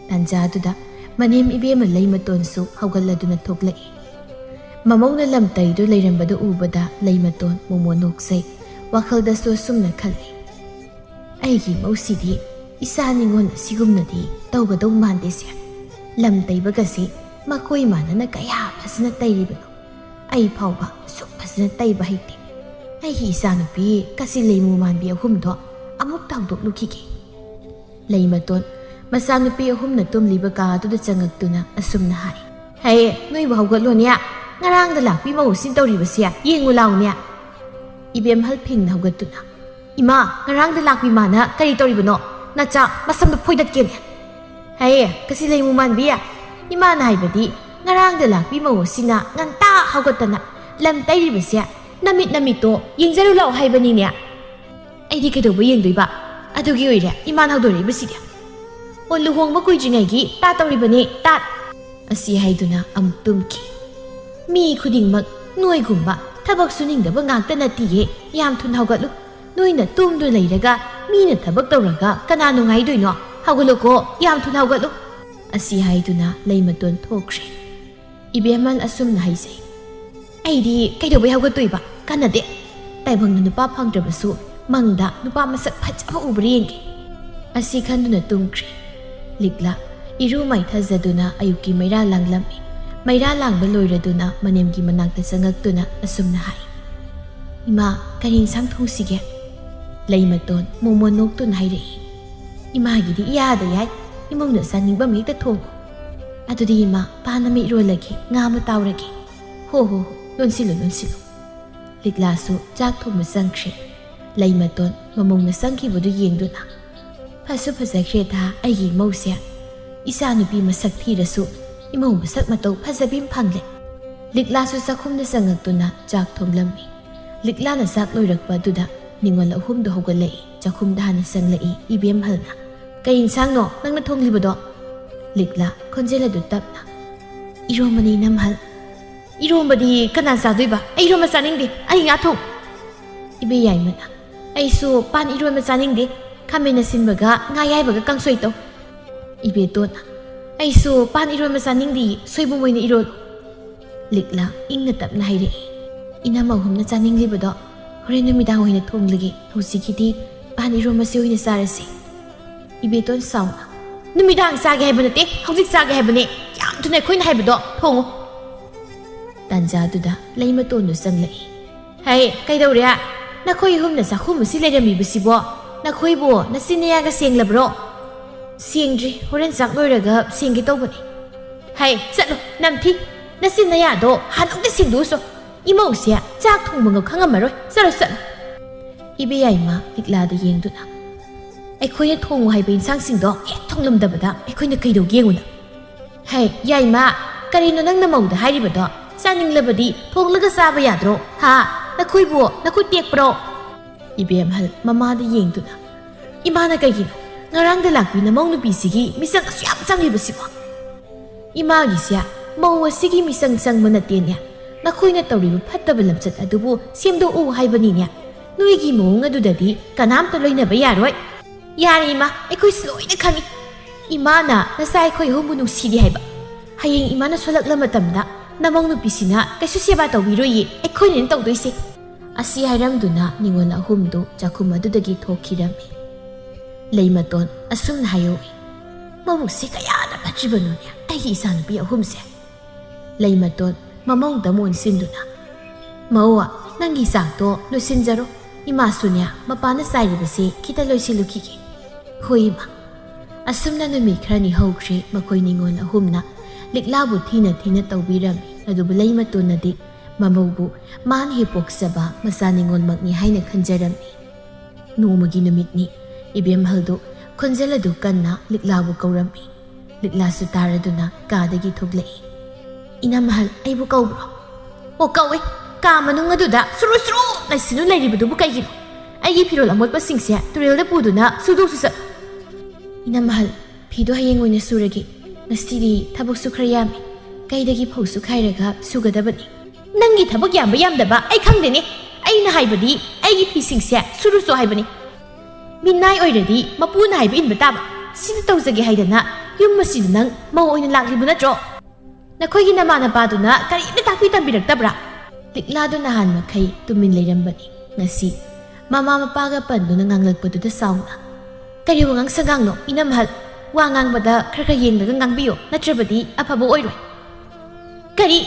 ꯇꯥꯟꯖꯥꯗꯨꯗ ꯃꯅꯦꯝ ꯏꯕꯦꯝꯃ ꯂꯩꯃꯇꯣꯟꯁꯨ ꯍꯧꯒꯠꯂꯗꯨꯅ ꯊꯣꯛꯂꯛꯏ꯫ ꯃꯃꯧꯅ ꯂꯝ ꯇꯩꯗꯨ ꯂꯩꯔꯝꯕꯗꯨ ꯎꯕꯗ ꯂꯩꯃꯇꯣꯟ ꯃꯣꯃꯣ ꯅꯣꯛꯆꯩ꯫ ꯋꯥꯈꯜꯗꯁꯨ ꯑꯁꯨꯝꯅ ꯈꯜꯂꯤ, "ꯑꯩꯒꯤ ꯏꯃꯧꯁꯤꯗꯤ ꯏꯆꯥ ꯅꯤꯉꯣꯜ ꯑꯁꯤꯒꯨꯝꯅꯗꯤ ꯇꯧꯒꯗꯧ ꯃꯥꯟꯗꯦꯁꯦ꯫ ꯂꯝ ꯇꯩꯕꯒꯁꯤ ꯃꯈꯣꯏ ꯃꯥꯟꯅꯅ ꯀꯌꯥ ꯐꯖꯅ ꯇꯩꯔꯤꯕꯅꯣ꯫ ꯑꯩ ꯐꯥꯎꯕ ꯑꯁꯨꯛ ꯐꯖꯅ ꯇꯩꯕ ꯍꯩꯇꯦ꯫ ꯑꯩꯒꯤ ꯏꯆꯥꯅꯨꯄꯤ ꯀꯥꯆꯤꯟ ꯂꯩꯃꯨ ꯃꯥꯟꯕꯤ ꯑꯍꯨꯝꯗꯣ ꯑꯃꯨꯛꯇ ꯍꯧꯗꯣꯛꯂꯨꯈꯤꯒꯦ"꯫ ꯂꯩꯃꯇꯣꯟ ꯃꯆꯥꯅꯨꯄꯤ ꯑꯍꯨꯝꯅ ꯇꯨꯝꯂꯤꯕ ꯀꯥ ꯑꯗꯨꯗ ꯆꯪꯉꯛꯇꯨꯅ ꯑꯁꯨꯝꯅ ꯍꯥꯏ꯫ "ꯍꯦ, ꯅꯣꯏꯕꯨ ꯍꯧꯒꯠꯂꯣꯅꯦ꯫ ꯉꯔꯥꯡꯗ ꯂꯥꯛꯄꯤ ꯃꯧꯁꯤꯅ ꯇꯧꯔꯤꯕꯁꯦ ꯌꯦꯡꯉꯨ ꯂꯥꯎꯅꯦ꯫" ꯏꯕꯦꯝꯍꯜ ꯐꯤꯡꯅ ꯍꯧꯒꯠꯇꯨꯅ, "ꯏꯃꯥ, ꯉꯔꯥꯡꯗ ꯂꯥꯛꯄꯤ ꯃꯥꯅ ꯀꯔꯤ ꯇꯧꯔꯤꯕꯅꯣ? ꯅꯆꯥ ꯃꯁꯝꯗꯣ ꯐꯣꯏꯗꯠꯀꯦꯅꯦ꯫" "ꯍꯦ, ꯀꯁꯤ ꯂꯩꯃꯨ ꯃꯥꯟꯕꯤ, ꯏꯃꯥꯅ ꯍꯥꯏꯕꯗꯤ ꯉꯔꯥꯡꯗ ꯂꯥꯛꯄꯤ ꯃꯧ ꯑꯁꯤꯅ ꯉꯟꯇꯥ ꯍꯧꯒꯠꯇꯅ ꯂꯝ ꯇꯩꯔꯤꯕꯁꯦ ꯅꯃꯤꯠ ꯅꯃꯤꯠꯇꯣ ꯌꯦꯡꯖꯔꯨ ꯂꯥꯎ ꯍꯥꯏꯕꯅꯤꯅꯦ꯫" "ꯑꯩꯗꯤ ꯀꯩꯗꯧꯕ ꯌꯦꯡꯗꯣꯏꯕ? ꯑꯗꯨꯒꯤ ꯑꯣꯏꯔꯦ ꯏꯃꯥꯅ ꯍꯧꯗꯣꯔꯛꯏꯕꯁꯤꯗꯤ꯫" "ꯑꯣ, ꯂꯨꯍꯣꯡꯕ ꯀꯨꯏꯗ꯭ꯔꯤꯉꯩꯒꯤ ꯇꯥ ꯇꯧꯔꯤꯕꯅꯤ, ꯇꯥꯠ꯫" ꯑꯁꯤ ꯍꯥꯏꯗꯨꯅ ꯑꯃꯨꯛ ꯇꯨꯝꯈꯤ꯫ ꯃꯤ ꯈꯨꯗꯤꯡꯃꯛ ꯅꯣꯏꯒꯨꯝꯕ ꯊꯕꯛ ꯁꯨꯅꯤꯡꯗꯕ ꯉꯥꯛꯇ ꯅꯠꯇꯤꯌꯦ꯫ ꯌꯥꯝ ꯊꯨꯅ ꯍꯧꯒꯠꯂꯨ꯫ ꯅꯣꯏꯅ ꯇꯨꯝꯗꯨꯅ ꯂꯩꯔꯒ ꯃꯤꯅ ꯊꯕꯛ ꯇꯧꯔꯒ ꯀꯅꯥ ꯅꯨꯡꯉꯥꯏꯗꯣꯏꯅꯣ? ꯍꯧꯒꯠꯂꯨꯀꯣ, ꯌꯥꯝ ꯊꯨꯅ ꯍꯧꯒꯠꯂꯨ꯫ ꯑꯁꯤ ꯍꯥꯏꯗꯨꯅ ꯂꯩꯃꯇꯣꯟ ꯊꯣꯛꯈ꯭ꯔꯦ꯫ ꯏꯕꯦꯝꯃꯜ ꯑꯁꯨꯝꯅ ꯍꯥꯏꯖꯩ, "ꯑꯩꯗꯤ ꯀꯩꯗꯧꯕꯩ ꯍꯧꯒꯠꯇꯣꯏꯕ? ꯀꯥꯟꯅꯗꯦ꯫ ꯇꯥꯏꯕꯪꯗ ꯅꯨꯄꯥ ꯐꯪꯗ꯭ꯔꯕꯁꯨ ꯃꯪꯗ ꯅꯨꯄꯥ ꯃꯁꯛ ꯐꯖꯕ ꯎꯕ꯭ꯔꯥ ꯌꯦꯡꯒꯦ꯫" ꯑꯁꯤ ꯈꯟꯗꯨꯅ ꯇꯨꯝꯈ꯭ꯔꯦ꯫ ꯂꯤꯛꯂꯥ ꯏꯔꯨ ꯃꯥꯏꯊꯖꯗꯨꯅ ꯑꯌꯨꯛꯀꯤ ꯃꯩꯔꯥ ꯂꯥꯡꯂꯝꯃꯤ꯫ ꯃꯩꯔꯥ ꯂꯥꯡꯕ ꯂꯣꯏꯔꯗꯨꯅ ꯃꯅꯦꯝꯒꯤ ꯃꯅꯥꯛꯇ ꯆꯪꯉꯛꯇꯨꯅ ꯑꯁꯨꯝꯅ ꯍꯥꯏ, "ꯏꯃꯥ, ꯀꯔꯤ ꯏꯟꯁꯥꯡ ꯊꯣꯡꯁꯤꯒꯦ?" ꯂꯩꯃꯇꯣꯟ ꯃꯣꯃꯣꯟ ꯅꯣꯛꯇꯨꯅ ꯍꯥꯏꯔꯛꯏ, "ꯏꯃꯥꯒꯤꯗꯤ ꯏꯌꯥꯗ ꯌꯥꯏ, ꯏꯃꯧꯅ ꯆꯥꯅꯤꯡꯕ ꯑꯃ ꯍꯦꯛꯇ ꯊꯣꯡꯉꯨ꯫" "ꯑꯗꯨꯗꯤ ꯏꯃꯥ, ꯄꯥꯟ ꯑꯃ ꯏꯔꯣꯜꯂꯒꯦ, ꯉꯥ ꯑꯃ ꯇꯥꯎꯔꯒꯦ꯫" "ꯍꯣ ꯍꯣ ꯍꯣ, ꯂꯣꯟꯁꯤꯜꯂꯨ, ꯂꯣꯟꯁꯤꯜꯂꯨ꯫" ꯂꯤꯛꯂꯥꯁꯨ ꯆꯥꯛ ꯊꯣꯡꯕ ꯆꯪꯈ꯭ꯔꯦ꯫ ꯂꯩꯃꯇꯣꯟ ꯃꯃꯧꯅ ꯆꯪꯈꯤꯕꯗꯨ ꯌꯦꯡꯗꯨꯅ, "ꯐꯁꯨ ꯐꯖꯈ꯭ꯔꯦꯗ ꯑꯩꯒꯤ ꯏꯃꯧꯁꯦ꯫ ꯏꯆꯥꯅꯨꯄꯤ ꯃꯁꯛ ꯊꯤꯔꯁꯨ ꯏꯃꯧ ꯃꯁꯛ ꯃꯇꯧ ꯐꯖꯕꯤ ꯑꯃ ꯐꯪꯂꯦ꯫" ꯂꯤꯛꯂꯥꯁꯨ ꯆꯥꯛꯈꯨꯝꯗ ꯆꯪꯉꯛꯇꯨꯅ ꯆꯥꯛ ꯊꯣꯡꯂꯝꯃꯤ꯫ ꯂꯤꯛꯂꯥꯅ ꯆꯥꯛ ꯂꯣꯏꯔꯛꯄ ꯑꯗꯨꯗ ꯅꯤꯉꯣꯜ ꯑꯍꯨꯝꯗꯣ ꯍꯧꯒꯠꯂꯛꯏ꯫ ꯆꯥꯛꯈꯨꯝꯗ ꯍꯥꯟꯅ ꯆꯪꯂꯛꯏ ꯏꯕꯦꯝꯍꯜꯅ꯫ "ꯀꯩ ꯏꯟꯁꯥꯡꯅꯣ ꯅꯪꯅ ꯊꯣꯡꯂꯤꯕꯗꯣ?" ꯂꯤꯛꯂꯥ ꯈꯣꯟꯖꯦꯜ ꯑꯗꯨ ꯇꯞꯅ, "ꯏꯔꯣꯝꯕꯅꯤ ꯏꯅꯝꯍꯜ꯫" "ꯏꯔꯣꯝꯕꯗꯤ ꯀꯅꯥ ꯆꯥꯗꯣꯏꯕ? ꯑꯩ ꯏꯔꯣꯝꯕ ꯆꯥꯅꯤꯡꯗꯦ, ꯑꯩ ꯉꯥ ꯊꯣꯡ꯫" ꯏꯕꯦ ꯌꯥꯏꯃꯅ, "ꯑꯩꯁꯨ ꯄꯥꯟ ꯏꯔꯣꯟꯕ ꯆꯥꯅꯤꯡꯗꯦ, ꯈꯥꯃꯦꯟ ꯑꯁꯤꯟꯕꯒ ꯉꯥ ꯑꯌꯥꯏꯕꯒ ꯀꯥꯡꯁꯣꯏ ꯇꯧ꯫" ꯏꯕꯦꯇꯣꯟꯅ, "ꯑꯩꯁꯨ ꯄꯥꯟ ꯏꯔꯣꯟꯕ ꯆꯥꯅꯤꯡꯗꯦ, ꯁꯣꯏꯕꯨꯝ ꯑꯣꯏꯅ ꯏꯔꯣꯜꯂꯨ꯫" ꯂꯤꯛꯂꯥ ꯏꯪꯅ ꯇꯞꯅ ꯍꯥꯏꯔꯛꯏ, "ꯏꯅꯝ ꯑꯍꯨꯝꯅ ꯆꯥꯅꯤꯡꯂꯤꯕꯗꯣ ꯍꯣꯔꯦꯟ ꯅꯨꯃꯤꯗꯥꯡ ꯑꯣꯏꯅ ꯊꯣꯡꯂꯒꯦ, ꯍꯧꯖꯤꯛꯀꯤꯗꯤ ꯄꯥꯟ ꯏꯔꯣꯟꯕꯁꯤ ꯑꯣꯏꯅ ꯆꯥꯔꯁꯤ꯫" ꯏꯕꯦꯇꯣꯟ ꯁꯥꯎꯅ, "ꯅꯨꯃꯤꯗꯥꯡ ꯆꯥꯒꯦ ꯍꯥꯏꯕ ꯅꯠꯇꯦ, ꯍꯧꯖꯤꯛ ꯆꯥꯒꯦ ꯍꯥꯏꯕꯅꯦ꯫ ꯌꯥꯝ ꯊꯨꯅ ꯑꯩꯈꯣꯏꯅ ꯍꯥꯏꯕꯗꯣ ꯊꯣꯡꯉꯨ꯫" ꯇꯥꯟꯖꯥꯗꯨꯗ ꯂꯩꯃꯇꯣꯟꯗꯨ ꯆꯪꯂꯛꯏ꯫ "ꯍꯩ, ꯀꯩꯗꯧꯔꯦ? ꯅꯈꯣꯏ ꯑꯍꯨꯝꯅ ꯆꯥꯛꯈꯨꯝ ꯑꯁꯤ ꯂꯩꯔꯝꯃꯤꯕꯁꯤꯕꯣ? ꯅꯈꯣꯏꯕꯨ ꯅꯆꯤꯟ ꯅꯌꯥꯒ ꯁꯦꯡꯂꯕ꯭ꯔꯣ?" "ꯁꯦꯡꯗ꯭ꯔꯤ, ꯍꯣꯔꯦꯟ ꯆꯥꯛ ꯂꯣꯏꯔꯒ ꯁꯦꯡꯒꯦ ꯇꯧꯕꯅꯤ"꯫ "ꯍꯩ, ꯆꯠꯂꯣ, ꯅꯝꯊꯤ꯫ ꯅꯆꯤꯟ ꯅꯌꯥꯗꯣ ꯍꯥꯟꯅ ꯑꯝꯇ ꯁꯦꯡꯗꯣꯛꯎꯆꯣ꯫ ꯏꯃꯧꯁꯦ ꯆꯥꯛ ꯊꯣꯡꯕꯒ ꯈꯪꯉꯝꯃꯔꯣꯏ꯫ ꯆꯠꯂꯣ, ꯆꯠꯂꯣ"꯫ ꯏꯕꯦꯌꯥꯏꯃ ꯂꯤꯛꯂꯥꯗ ꯌꯦꯡꯗꯨꯅ, "ꯑꯩꯈꯣꯏꯅ ꯊꯣꯡꯉꯨ ꯍꯥꯏꯕ ꯏꯟꯁꯥꯡꯁꯤꯡꯗꯣ ꯍꯦꯛ ꯊꯣꯡꯂꯝꯗꯕꯗ ꯑꯩꯈꯣꯏꯅ ꯀꯩꯗꯧꯒꯦ ꯌꯦꯡꯉꯨꯅ"꯫ "ꯍꯩ, ꯌꯥꯏꯃ, ꯀꯔꯤꯅꯣ ꯅꯪꯅ ꯃꯧꯗ ꯍꯥꯏꯔꯤꯕꯗꯣ? ꯆꯥꯅꯤꯡꯂꯕꯗꯤ ꯊꯣꯡꯂꯒ ꯆꯥꯕ ꯌꯥꯗ꯭ꯔꯣ? ꯍꯥ? ꯅꯈꯣꯏꯕꯨ ꯅꯈꯨꯠ ꯇꯦꯛꯄ꯭ꯔꯣ?" ꯏꯕꯦꯝꯍꯜ ꯃꯃꯥꯗ ꯌꯦꯡꯗꯨꯅ, "ꯏꯃꯥꯅ ꯀꯩꯒꯤꯅꯣ? ꯉꯔꯥꯡꯗ ꯂꯥꯛꯄꯤ ꯅꯃꯧ ꯅꯨꯄꯤꯁꯤꯒꯤ ꯃꯤꯆꯪ ꯑꯁꯨꯛ ꯌꯥꯝ ꯆꯪꯂꯤꯕꯁꯤꯕꯣ?" "ꯏꯃꯥꯒꯤꯁꯦ ꯃꯧ ꯑꯁꯤꯒꯤ ꯃꯤꯆꯪ ꯆꯪꯕ ꯅꯠꯇꯦꯅꯦ꯫ ꯅꯈꯣꯏꯅ ꯇꯧꯔꯤꯕ ꯐꯠꯇꯕ ꯂꯝꯆꯠ ꯑꯗꯨꯕꯨ ꯁꯦꯝꯗꯣꯛꯎ ꯍꯥꯏꯕꯅꯤꯅꯦ꯫ ꯅꯣꯏꯒꯤ ꯃꯑꯣꯡ ꯑꯗꯨꯗꯗꯤ ꯀꯅꯥꯝꯇ ꯂꯣꯏꯅꯕ ꯌꯥꯔꯣꯏ"꯫ "ꯌꯥꯔꯦ ꯏꯃꯥ, ꯑꯩꯈꯣꯏꯁꯨ ꯂꯣꯏꯅ ꯈꯪꯏ꯫ ꯏꯃꯥꯅ ꯅꯆꯥ ꯑꯩꯈꯣꯏ ꯑꯍꯨꯝꯕꯨ ꯅꯨꯡꯁꯤꯗꯦ ꯍꯥꯏꯕ꯫ ꯍꯌꯦꯡ ꯏꯃꯥꯅ ꯁꯣꯜꯂꯛꯂ ꯃꯇꯝꯗ ꯅꯃꯧ ꯅꯨꯄꯤꯁꯤꯅ ꯀꯩꯁꯨ ꯁꯦꯕꯥ ꯇꯧꯕꯤꯔꯣꯏꯌꯦ, ꯑꯩꯈꯣꯏꯅꯅꯦ ꯇꯧꯗꯣꯏꯁꯦ"꯫ ꯑꯁꯤ ꯍꯥꯏꯔꯝꯗꯨꯅ ꯅꯤꯉꯣꯜ ꯑꯍꯨꯝꯗꯨ ꯆꯥꯛꯈꯨꯝ ꯑꯗꯨꯗꯒꯤ ꯊꯣꯛꯈꯤꯔꯝꯃꯤ꯫ ꯂꯩꯃꯇꯣꯟ ꯑꯁꯨꯝꯅ ꯍꯥꯏꯍꯧꯏ, "ꯃꯕꯨꯛꯁꯦ ꯀꯌꯥꯗ ꯐꯠꯇ꯭ꯔꯤꯕꯅꯣꯅꯦ ꯑꯩꯒꯤ ꯏꯆꯥꯅꯨꯄꯤ ꯑꯍꯨꯝꯁꯦ"꯫ ꯂꯩꯃꯇꯣꯟ ꯃꯃꯧꯗ ꯑꯃꯨꯛ ꯑꯣꯟꯁꯤꯟꯗꯨꯅ, "ꯃꯧ, ꯅꯪꯒꯤ ꯆꯥꯛꯇꯣ ꯂꯣꯏꯁꯤꯟꯖꯔꯣ꯫ ꯏꯃꯥꯁꯨꯅꯦ ꯃꯄꯥꯅ ꯆꯥꯏꯔꯤꯕꯁꯦ ꯈꯤꯇ ꯂꯣꯏꯁꯤꯜꯂꯨꯈꯤꯒꯦ"꯫ "ꯍꯣꯏ ꯏꯃꯥ"꯫ ꯑꯁꯨꯝꯅ ꯅꯨꯃꯤꯠ ꯈꯔꯅꯤ ꯍꯧꯈ꯭ꯔꯦ꯫ ꯃꯈꯣꯏ ꯅꯤꯉꯣꯜ ꯑꯍꯨꯝꯅ ꯂꯤꯛꯂꯥꯕꯨ ꯊꯤꯅ ꯊꯤꯅ ꯇꯧꯕꯤꯔꯝꯃꯤ꯫ ꯑꯗꯨꯕꯨ ꯂꯩꯃꯇꯣꯟꯅꯗꯤ ꯃꯃꯧꯕꯨ ꯃꯥꯅ ꯍꯦꯛ ꯄꯣꯛꯆꯕ ꯃꯆꯥ ꯅꯤꯉꯣꯜꯃꯛꯅꯤ ꯍꯥꯏꯅ ꯈꯟꯖꯔꯝꯃꯤ꯫ ꯅꯣꯡꯃꯒꯤ ꯅꯨꯃꯤꯠꯅꯤ꯫ ꯏꯕꯦꯝꯍꯜꯗꯨ ꯈꯣꯟꯖꯦꯜ ꯑꯗꯨ ꯀꯟꯅ ꯂꯤꯛꯂꯥꯕꯨ ꯀꯧꯔꯝꯃꯤ꯫ ꯂꯤꯛꯂꯥꯁꯨ ꯇꯥꯔꯗꯨꯅ ꯀꯥꯗꯒꯤ ꯊꯣꯛꯂꯛꯏ꯫ "ꯏꯅꯝꯍꯜ, ꯑꯩꯕꯨ ꯀꯧꯕ꯭ꯔꯣ?" "ꯑꯣ, ꯀꯧꯏ꯫ ꯀꯥ ꯃꯅꯨꯡ ꯑꯗꯨꯗ ꯁꯨꯔꯨ ꯁꯨꯔꯨ ꯂꯩꯁꯤꯟꯗꯨꯅ ꯂꯩꯔꯤꯕꯗꯨꯕꯨ ꯀꯩꯒꯤꯅꯣ? ꯑꯩꯒꯤ ꯐꯤꯔꯣꯜ ꯑꯃꯣꯠꯄꯁꯤꯡꯁꯦ ꯇꯨꯔꯦꯜꯗ ꯄꯨꯗꯨꯅ ꯁꯨꯗꯣꯛꯁꯨ ꯆꯠ-" "ꯏꯅꯝꯍꯜ, ꯐꯤꯗꯣ ꯍꯌꯦꯡ ꯑꯣꯏꯅ ꯁꯨꯔꯒꯦ꯫ ꯉꯁꯤꯗꯤ ꯊꯕꯛꯁꯨ ꯈꯔ ꯌꯥꯝꯃꯤ꯫ ꯀꯩꯗꯒꯤ ꯐꯧꯁꯨ ꯈꯥꯏꯔꯒ ꯁꯨꯒꯗꯕꯅꯤ"꯫ "ꯅꯪꯒꯤ ꯊꯕꯛ ꯌꯥꯝꯕ ꯌꯥꯝꯗꯕ ꯑꯩ ꯈꯪꯗꯦꯅꯦ꯫ ꯑꯩꯅ ꯍꯥꯏꯕꯗꯤ ꯑꯩꯒꯤ ꯐꯤꯁꯤꯡꯁꯦ ꯁꯨꯔꯨꯆꯣ ꯍꯥꯏꯕꯅꯤ꯫ ꯃꯤꯅꯥꯏ ꯑꯣꯏꯔꯗꯤ ꯃꯄꯨꯅ ꯍꯥꯏꯕ ꯏꯟꯕ ꯇꯥꯕ꯫ ꯁꯤꯗ ꯇꯧꯖꯒꯦ ꯍꯥꯏꯗꯅ ꯌꯨꯝ ꯑꯁꯤꯗ ꯅꯪ ꯃꯧ ꯑꯣꯏꯅ ꯂꯥꯛꯂꯤꯕ ꯅꯠꯇ꯭ꯔꯣ? ꯅꯈꯣꯏꯒꯤ ꯅꯃꯥ ꯅꯄꯥꯗꯨꯅ ꯀꯔꯤꯝꯇ ꯇꯥꯛꯄꯤ ꯇꯝꯕꯤꯔꯛꯇꯕ꯭ꯔꯥ?" ꯂꯤꯛꯂꯥꯗꯨ ꯅꯍꯥꯟ ꯃꯈꯩ ꯇꯨꯃꯤꯟ ꯂꯩꯔꯝꯕꯅꯤ꯫ ꯉꯁꯤ ꯃꯃꯥ ꯃꯄꯥꯒ ꯄꯟꯗꯨꯅ ꯉꯥꯡꯂꯛꯄꯗꯨꯗ ꯁꯥꯎꯅ, "ꯀꯔꯤ ꯋꯥꯉꯥꯡ ꯁꯉꯥꯡꯅꯣ, ꯏꯅꯝꯍꯜ? ꯋꯥ ꯉꯥꯡꯕꯗ ꯈꯔ ꯈꯔ ꯌꯦꯡꯂꯒ ꯉꯥꯡꯕꯤꯌꯣ, ꯅꯠꯇ꯭ꯔꯕꯗꯤ ꯑꯐꯕ ꯑꯣꯏꯔꯣꯏ"꯫ "ꯀꯔꯤ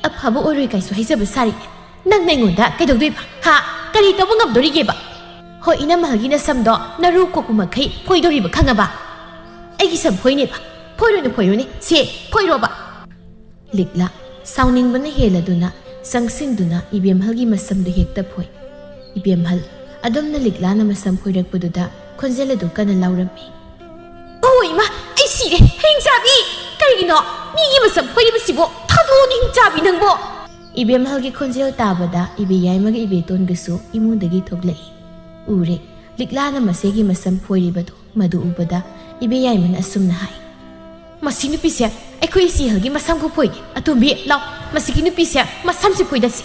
ꯑꯐꯕ ꯑꯣꯏꯔꯣꯏ ꯀꯥꯏꯁꯨ ꯍꯥꯏꯖꯕ ꯁꯥꯔꯤꯅꯦ? ꯅꯪꯅ ꯑꯩꯉꯣꯟꯗ ꯀꯩꯗꯧꯗꯣꯏꯕ? ꯍꯥ? ꯀꯔꯤ ꯇꯧꯕ ꯉꯝꯗꯣꯔꯤꯒꯦꯕ? ꯍꯣꯏ, ꯏꯅꯝꯍꯜꯒꯤ ꯅꯁꯝꯗꯣ ꯅꯔꯨ ꯀꯣꯛꯄ ꯃꯈꯩ ꯐꯣꯏꯗꯣꯔꯤꯕ, ꯈꯪꯉꯕ?" ꯑꯩꯒꯤ ꯁꯝ ꯐꯣꯏꯅꯦꯕ? ꯐꯣꯏꯔꯨꯅꯨ, ꯐꯣꯏꯔꯨꯅꯦ, ꯁꯦ, ꯐꯣꯏꯔꯣꯕ꯫ ꯂꯤꯛꯂꯥ ꯁꯥꯎꯅꯤꯡꯕꯅ ꯍꯦꯜꯂꯗꯨꯅ ꯆꯪꯁꯤꯟꯗꯨꯅ ꯏꯕꯦꯝꯍꯜꯒꯤ ꯃꯁꯝꯗꯨ ꯍꯦꯛꯇ ꯐꯣꯏ꯫ ꯏꯕꯦꯝꯍꯜ ꯑꯗꯨꯝꯅ ꯂꯤꯛꯂꯥꯅ ꯃꯁꯝ ꯐꯣꯏꯔꯛꯄꯗꯨꯗ ꯈꯣꯟꯖꯦꯜ ꯑꯗꯨ ꯀꯟꯅ ꯂꯥꯎꯔꯝꯃꯤ꯫ "ꯑꯣ ꯏꯃꯥ, ꯑꯩ ꯁꯤꯔꯦ, ꯍꯤꯡꯆꯥꯕꯤ! ꯀꯔꯤꯒꯤꯅꯣ ꯃꯤꯒꯤ ꯃꯁꯝ ꯐꯣꯏꯔꯤꯕꯁꯤꯕꯣ? ꯊꯥꯗꯣꯛꯑꯣꯅꯦ, ꯍꯤꯡꯆꯥꯕꯤ ꯅꯪꯕꯣ!" ꯏꯕꯦꯝꯍꯜꯒꯤ ꯈꯣꯟꯖꯦꯜ ꯇꯥꯕꯗ ꯏꯕꯦꯌꯥꯏꯃꯒ ꯏꯕꯦꯇꯣꯟꯒꯁꯨ ꯏꯃꯨꯡꯗꯒꯤ ꯊꯣꯛꯂꯛꯏ꯫ ꯎꯔꯦ, ꯂꯤꯛꯂꯥꯅ ꯃꯆꯦꯒꯤ ꯃꯁꯝ ꯐꯣꯏꯔꯤꯕꯗꯨ꯫ ꯃꯗꯨ ꯎꯕꯗ ꯏꯕꯦꯌꯥꯏꯃꯅ ꯑꯁꯨꯝꯅ ꯍꯥꯏ, "ꯃꯁꯤ ꯅꯨꯄꯤꯁꯦ ꯑꯩꯈꯣꯏ ꯏꯆꯦꯍꯜꯒꯤ ꯃꯁꯝ ꯈꯨꯐꯣꯏꯅꯤ꯫ ꯑꯇꯣꯝꯕꯤ, ꯂꯥꯎ, ꯃꯁꯤꯒꯤ ꯅꯨꯄꯤꯁꯦ ꯃꯁꯝꯁꯤ ꯐꯣꯏꯗꯠꯁꯤ!"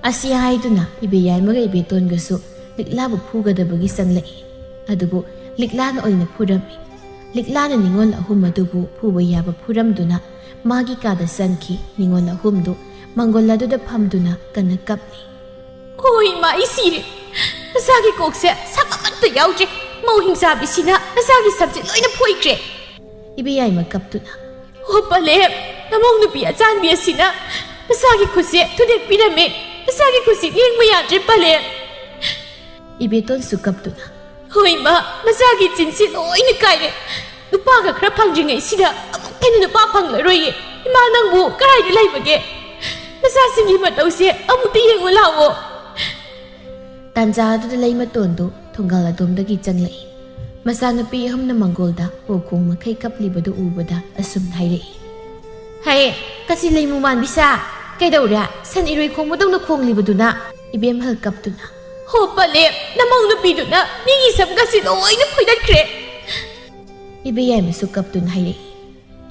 ꯑꯁꯤ ꯍꯥꯏꯗꯨꯅ ꯏꯕꯦꯌꯥꯏꯃꯒ ꯏꯕꯦꯇꯣꯟꯒꯁꯨ ꯂꯤꯛꯂꯥꯕꯨ ꯐꯨꯒꯗꯕꯒꯤ ꯆꯪꯂꯛꯏ꯫ ꯑꯗꯨꯕꯨ ꯂꯤꯛꯂꯥꯅ ꯑꯣꯏꯅ ꯐꯨꯔꯝꯃꯤ꯫ ꯂꯤꯛꯂꯥꯅ ꯅꯤꯉꯣꯜ ꯑꯍꯨꯝ ꯑꯗꯨꯕꯨ ꯐꯨꯕ ꯌꯥꯕ ꯐꯨꯔꯝꯗꯨꯅ ꯃꯥꯒꯤ ꯀꯥꯗ ꯆꯪꯈꯤ꯫ ꯅꯤꯉꯣꯜ ꯑꯍꯨꯝꯗꯨ ꯃꯪꯒꯣꯜ ꯑꯗꯨꯗ ꯐꯝꯗꯨꯅ ꯀꯟꯅ ꯀꯞꯂꯤ꯫ "ꯑꯣ ꯏꯃꯥ, ꯑꯩ ꯁꯤꯔꯦ! ꯅꯆꯥꯒꯤ ꯀꯣꯛꯁꯦ ꯁꯝ ꯑꯃꯠꯇ ꯌꯥꯎꯗ꯭ꯔꯦ꯫ ꯃꯧ ꯍꯤꯡꯆꯥꯕꯤꯁꯤꯅ ꯅꯆꯥꯒꯤ ꯁꯝꯁꯦ ꯂꯣꯏꯅ ꯐꯣꯏꯈ꯭ꯔꯦ!" ꯏꯕꯦꯌꯥꯏꯃ ꯀꯞꯇꯨꯅ, "ꯑꯣ ꯄꯂꯦꯝ, ꯅꯃꯧ ꯅꯨꯄꯤ ꯑꯆꯥꯟꯕꯤ ꯑꯁꯤꯅ ꯅꯆꯥꯒꯤ ꯈꯨꯠꯁꯦ ꯊꯨꯗꯦꯛꯄꯤꯔꯝꯃꯦ꯫ ꯅꯆꯥꯒꯤ ꯈꯨꯠꯁꯦ ꯂꯦꯡꯕ ꯌꯥꯗ꯭ꯔꯦ ꯄꯂꯦꯝ!" ꯏꯕꯦꯇꯣꯟꯁꯨ ꯀꯞꯇꯨꯅ, "ꯍꯣꯏ ꯏꯃꯥ, ꯃꯆꯥꯒꯤ ꯆꯤꯟꯁꯤ ꯂꯣꯏꯅ ꯀꯥꯏꯔꯦ꯫ ꯅꯨꯄꯥꯒ ꯈꯔ ꯐꯪꯗ꯭ꯔꯤꯉꯩꯁꯤꯗ ꯑꯃꯨꯛ ꯍꯦꯟꯅ ꯅꯨꯄꯥ ꯐꯪꯂꯔꯣꯏꯌꯦ꯫ ꯏꯃꯥ, ꯅꯪꯕꯨ ꯀꯗꯥꯏꯗ ꯂꯩꯕꯒꯦ? ꯃꯆꯥꯁꯤꯡꯒꯤ ꯃꯇꯧꯁꯦ ꯑꯃꯨꯛꯇ ꯌꯦꯡꯉꯨ ꯂꯥꯛꯑꯣ!" ꯇꯥꯟꯖꯥ ꯑꯗꯨꯗ ꯂꯩꯃꯇꯣꯟꯗꯨ ꯊꯣꯡꯒꯥꯜ ꯑꯗꯣꯝꯗꯒꯤ ꯆꯪꯂꯛꯏ꯫ ꯃꯆꯥꯅꯨꯄꯤ ꯑꯍꯨꯝꯅ ꯃꯪꯒꯣꯜꯗ ꯄꯥꯎꯈꯣꯡ ꯃꯈꯩ ꯀꯞꯂꯤꯕꯗꯨ ꯎꯕꯗ ꯑꯁꯨꯝꯅ ꯍꯥꯏꯔꯛꯏ, "ꯍꯦ, ꯀꯆꯤ ꯂꯩꯃꯨ ꯃꯥꯟꯕꯤꯁꯥ, ꯀꯩꯗꯧꯔꯦ? ꯁꯟ ꯏꯔꯣꯏ ꯈꯣꯡꯕꯗꯧꯅ ꯈꯣꯡꯂꯤꯕꯗꯨꯅ?" ꯏꯕꯦꯝꯍꯜ ꯀꯞꯇꯨꯅ, "ꯍꯣ ꯄꯂꯦꯝ, ꯅꯃꯧ ꯅꯨꯄꯤꯗꯨꯅ ꯃꯤꯒꯤ ꯁꯝꯒꯁꯤ ꯂꯣꯏꯅ ꯐꯣꯏꯗꯠꯈ꯭ꯔꯦ!" ꯏꯕꯦꯌꯥꯏꯃꯁꯨ ꯀꯞꯇꯨꯅ ꯍꯥꯏꯔꯛꯏ,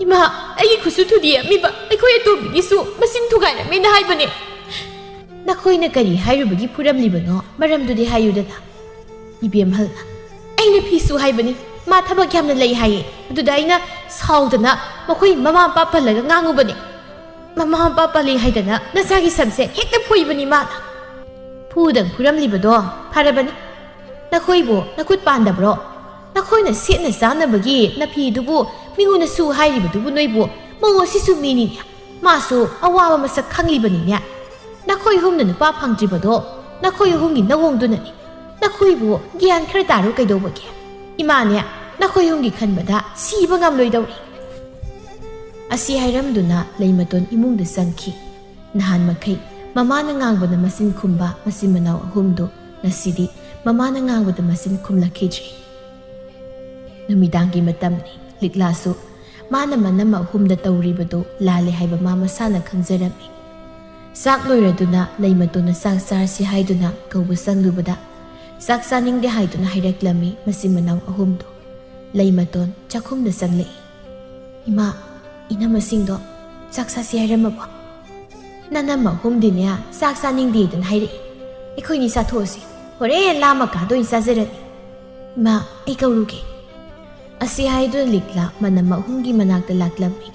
"ꯏꯃꯥ, ꯑꯩꯒꯤ ꯈꯨꯠꯁꯨ ꯊꯨꯗꯦꯛꯑꯝꯃꯤꯕ ꯑꯩꯈꯣꯏ ꯑꯇꯣꯝꯕꯤꯒꯤꯁꯨ ꯃꯆꯤꯟ ꯊꯨꯒꯥꯏꯔꯝꯃꯦꯅ ꯍꯥꯏꯕꯅꯦ꯫" "ꯅꯈꯣꯏꯅ ꯀꯔꯤ ꯍꯥꯏꯔꯨꯕꯒꯤ ꯐꯨꯔꯝꯂꯤꯕꯅꯣ? ꯃꯔꯝꯗꯨꯗꯤ ꯍꯥꯏꯌꯨꯗꯅ?" ꯏꯕꯦꯝꯍꯜꯅ, "ꯑꯩꯅ ꯐꯤ ꯁꯨ ꯍꯥꯏꯕꯅꯤ, ꯃꯥ ꯊꯕꯛ ꯌꯥꯝꯅ ꯂꯩ ꯍꯥꯏꯌꯦ꯫ ꯑꯗꯨꯗ ꯑꯩꯅ ꯁꯥꯎꯗꯅ ꯃꯈꯣꯏ ꯃꯃꯥ ꯃꯄꯥ ꯄꯜꯂꯒ ꯉꯥꯡꯉꯨꯕꯅꯦ꯫ ꯃꯃꯥ ꯃꯄꯥ ꯄꯜꯂꯤ ꯍꯥꯏꯗꯅ ꯅꯆꯥꯒꯤ ꯁꯝꯁꯦ ꯍꯦꯛꯇ ꯐꯣꯏꯕꯅꯤ ꯃꯥꯅ꯫" "ꯐꯨꯗꯪ ꯐꯨꯔꯝꯂꯤꯕꯗꯣ ꯐꯔꯕꯅꯤ꯫ ꯅꯈꯣꯏꯕꯨ ꯅꯈꯨꯠ ꯄꯥꯟꯗꯕ꯭ꯔꯣ? ꯅꯈꯣꯏꯅ ꯁꯦꯠꯅ ꯆꯥꯅꯕꯒꯤ ꯅꯐꯤꯗꯨꯕꯨ ꯃꯤꯉꯣꯟꯗ ꯁꯨ ꯍꯥꯏꯔꯤꯕꯗꯨꯕꯨ ꯅꯣꯏꯕꯨ ꯃꯧ ꯑꯁꯤꯁꯨ ꯃꯤꯅꯤꯅꯦ꯫ ꯃꯥꯁꯨ ꯑꯋꯥꯕ ꯃꯁꯛ ꯈꯪꯂꯤꯕꯅꯤꯅꯦ꯫ ꯅꯈꯣꯏ ꯑꯍꯨꯝꯅ ꯅꯨꯄꯥ ꯐꯪꯗ꯭ꯔꯤꯕꯗꯣ ꯅꯈꯣꯏ ꯑꯍꯨꯝꯒꯤ ꯅꯋꯣꯡꯗꯨꯅꯅꯤ꯫ ꯅꯈꯣꯏꯕꯨ ꯒ꯭ꯌꯥꯟ ꯈꯔ ꯇꯥꯔꯣ ꯀꯩꯗꯧꯕꯒꯦ? ꯏꯃꯥꯅꯦ, ꯅꯈꯣꯏ ꯑꯍꯨꯝꯒꯤ ꯈꯟꯕꯗ ꯁꯤꯕ ꯉꯝꯂꯣꯏꯗꯧꯔꯤ꯫ ꯑꯁꯤ ꯍꯥꯏꯔꯝꯗꯨꯅ ꯂꯩꯃꯇꯣꯟ ꯏꯃꯨꯡꯗ ꯆꯪꯈꯤ꯫ ꯅꯍꯥꯟ ꯃꯈꯩ ꯃꯃꯥꯅ ꯉꯥꯡꯕꯅ ꯃꯆꯤꯟ ꯈꯨꯝꯕ ꯃꯆꯤꯟ ꯃꯅꯥꯎ ꯑꯍꯨꯝꯗꯨ ꯉꯁꯤꯗꯤ ꯃꯃꯥꯅ ꯉꯥꯡꯕꯗ ꯃꯆꯤꯟ ꯈꯨꯝꯂꯛꯈꯤꯗ꯭ꯔꯦ꯫ ꯅꯨꯃꯤꯗꯥꯡꯒꯤ ꯃꯇꯝꯅꯤ꯫ ꯂꯤꯛꯂꯥꯁꯨ ꯃꯥꯅ ꯃꯅꯝ ꯑꯍꯨꯝꯗ ꯇꯧꯔꯤꯕꯗꯨ ꯂꯥꯜꯂꯦ ꯍꯥꯏꯕ ꯃꯥ ꯃꯁꯥꯅ ꯈꯪꯖꯔꯝꯃꯤ꯫ ꯆꯥꯛ ꯂꯣꯏꯔꯗꯨꯅ ꯂꯩꯃꯇꯣꯟꯅ ꯆꯥꯛ ꯆꯥꯔꯁꯤ ꯍꯥꯏꯗꯨꯅ ꯀꯧꯕ ꯆꯪꯂꯨꯕꯗ ꯆꯥꯛ ꯆꯥꯅꯤꯡꯗꯦ ꯍꯥꯏꯗꯨꯅ ꯍꯥꯏꯔꯛꯂꯝꯃꯤ ꯃꯆꯤꯟ ꯃꯅꯥꯎ ꯑꯍꯨꯝꯗꯨ꯫ ꯂꯩꯃꯇꯣꯟ ꯆꯥꯛꯈꯨꯝꯗ ꯆꯪꯂꯛꯏ꯫ "ꯏꯃꯥ, ꯏꯅꯝꯃꯁꯤꯡꯗꯣ ꯆꯥꯛ ꯆꯥꯁꯤ ꯍꯥꯏꯔꯝꯃꯕꯣ?" "ꯅꯅꯝꯃ ꯑꯍꯨꯝꯗꯤꯅꯦ ꯆꯥꯛ ꯆꯥꯅꯤꯡꯗꯦꯗꯅ ꯍꯥꯏꯔꯛꯏ꯫ ꯑꯩꯈꯣꯏꯅꯤ ꯆꯥꯊꯣꯛꯑꯁꯤ, ꯍꯣꯔꯦꯟ ꯂꯥꯝꯃꯀꯥꯟꯗ ꯑꯣꯏꯅ ꯆꯥꯖꯔꯅꯤ꯫ ꯏꯃꯥ, ꯑꯩ ꯀꯧꯔꯨꯒꯦ꯫" ꯑꯁꯤ ꯍꯥꯏꯗꯨꯅ ꯂꯤꯛꯂꯥ ꯃꯅꯝ ꯑꯍꯨꯝꯒꯤ ꯃꯅꯥꯛꯇ ꯂꯥꯛꯂꯝꯃꯤ꯫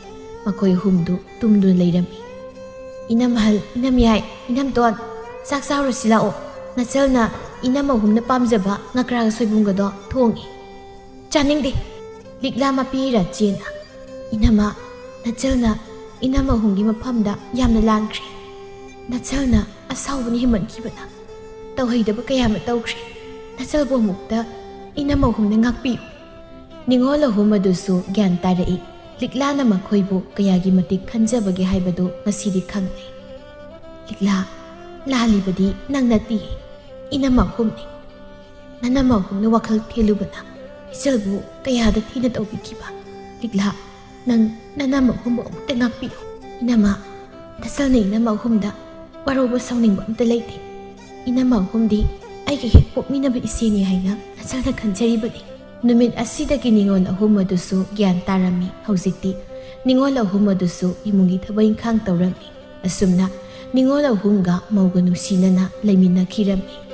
ꯃꯈꯣꯏ ꯑꯍꯨꯝꯗꯨ ꯇꯨꯝꯗꯨꯅ ꯂꯩꯔꯝꯃꯤ꯫ "ꯏꯅꯝꯍꯜ, ꯏꯅꯝꯌꯥꯏ, ꯏꯅꯝꯇꯣꯟ, ꯆꯥꯛ ꯆꯥꯔꯨꯁꯤ ꯂꯥꯛꯑꯣ꯫ ꯅꯆꯜꯅ ꯏꯅꯝ ꯑꯍꯨꯝꯅ ꯄꯥꯝꯖꯕ ꯉꯀ꯭ꯔꯥꯒ ꯁꯣꯏꯕꯨꯝꯒꯗꯣ ꯊꯣꯡꯉꯤ꯫" "ꯆꯥꯅꯤꯡꯗꯦ꯫" ꯂꯤꯛꯂꯥ ꯃꯄꯤ ꯏꯔꯥ ꯆꯦꯟꯅ, "ꯏꯅꯝꯃ, ꯅꯆꯜꯅ ꯏꯅꯝ ꯑꯍꯨꯝꯒꯤ ꯃꯐꯝꯗ ꯌꯥꯝꯅ ꯂꯥꯟꯈ꯭ꯔꯦ꯫ ꯅꯆꯜꯅ ꯑꯁꯥꯎꯕꯅ ꯍꯦꯟꯃꯟꯈꯤꯕꯅ ꯇꯧꯍꯩꯗꯕ ꯀꯌꯥ ꯑꯃ ꯇꯧꯈ꯭ꯔꯦ꯫ ꯅꯆꯜꯕꯨ ꯑꯃꯨꯛꯇ ꯏꯅꯝ ꯑꯍꯨꯝꯅ ꯉꯥꯛꯄꯤꯌꯨ꯫" ꯅꯤꯉꯣꯜ ꯑꯍꯨꯝ ꯑꯗꯨꯁꯨ ꯒ꯭ꯌꯥꯟ ꯇꯥꯔꯛꯏ꯫ ꯂꯤꯛꯂꯥꯅ ꯃꯈꯣꯏꯕꯨ ꯀꯌꯥꯒꯤ ꯃꯇꯤꯛ ꯈꯟꯖꯕꯒꯦ ꯍꯥꯏꯕꯗꯨ ꯉꯁꯤꯗꯤ ꯈꯪꯂꯦ꯫ "ꯂꯤꯛꯂꯥ, ꯂꯥꯜꯂꯤꯕꯗꯤ ꯅꯪ ꯅꯠꯇꯦ, ꯏꯅꯝ ꯑꯍꯨꯝꯅꯤ꯫ ꯅꯅꯝ ꯑꯍꯨꯝꯅ ꯋꯥꯈꯜ ꯊꯦꯜꯂꯨꯕꯅ ꯏꯆꯜꯕꯨ ꯀꯌꯥꯗ ꯊꯤꯅ ꯇꯧꯕꯤꯈꯤꯕ꯫ ꯂꯤꯛꯂꯥ, ꯅꯪ ꯅꯅꯝ ꯑꯍꯨꯝꯕꯨ ꯑꯃꯨꯛꯇ ꯉꯥꯛꯄꯤꯌꯨ꯫ ꯏꯅꯝꯃ, ꯅꯆꯜꯅ ꯏꯅꯝ ꯑꯍꯨꯝꯗ ꯋꯥꯔꯧꯕ ꯁꯥꯎꯅꯤꯡꯕ ꯑꯝꯇ ꯂꯩꯇꯦ꯫ ꯏꯅꯝ ꯑꯍꯨꯝꯗꯤ ꯑꯩꯒ ꯍꯦꯛ ꯄꯣꯛꯃꯤꯟꯅꯕ ꯏꯆꯦꯅꯤ ꯍꯥꯏꯅ ꯅꯆꯜꯅ ꯈꯟꯖꯔꯤꯕꯅꯤ꯫" ꯅꯨꯃꯤꯠ ꯑꯁꯤꯗꯒꯤ ꯅꯤꯉꯣꯜ ꯑꯍꯨꯝ ꯑꯗꯨꯁꯨ ꯒ꯭ꯌꯥꯟ ꯇꯥꯔꯝꯃꯤ꯫ ꯍꯧꯖꯤꯛꯇꯤ ꯅꯤꯉꯣꯜ ꯑꯍꯨꯝ ꯑꯗꯨꯁꯨ ꯏꯃꯨꯡꯒꯤ ꯊꯕꯛ ꯏꯪꯈꯥꯡ ꯇꯧꯔꯝꯃꯤ꯫ ꯑꯁꯨꯝꯅ ꯅꯤꯉꯣꯜ ꯑꯍꯨꯝꯒ ꯃꯧꯒ ꯅꯨꯡꯁꯤꯅꯅ ꯂꯩꯃꯤꯟꯅꯈꯤꯔꯝꯃꯤ꯫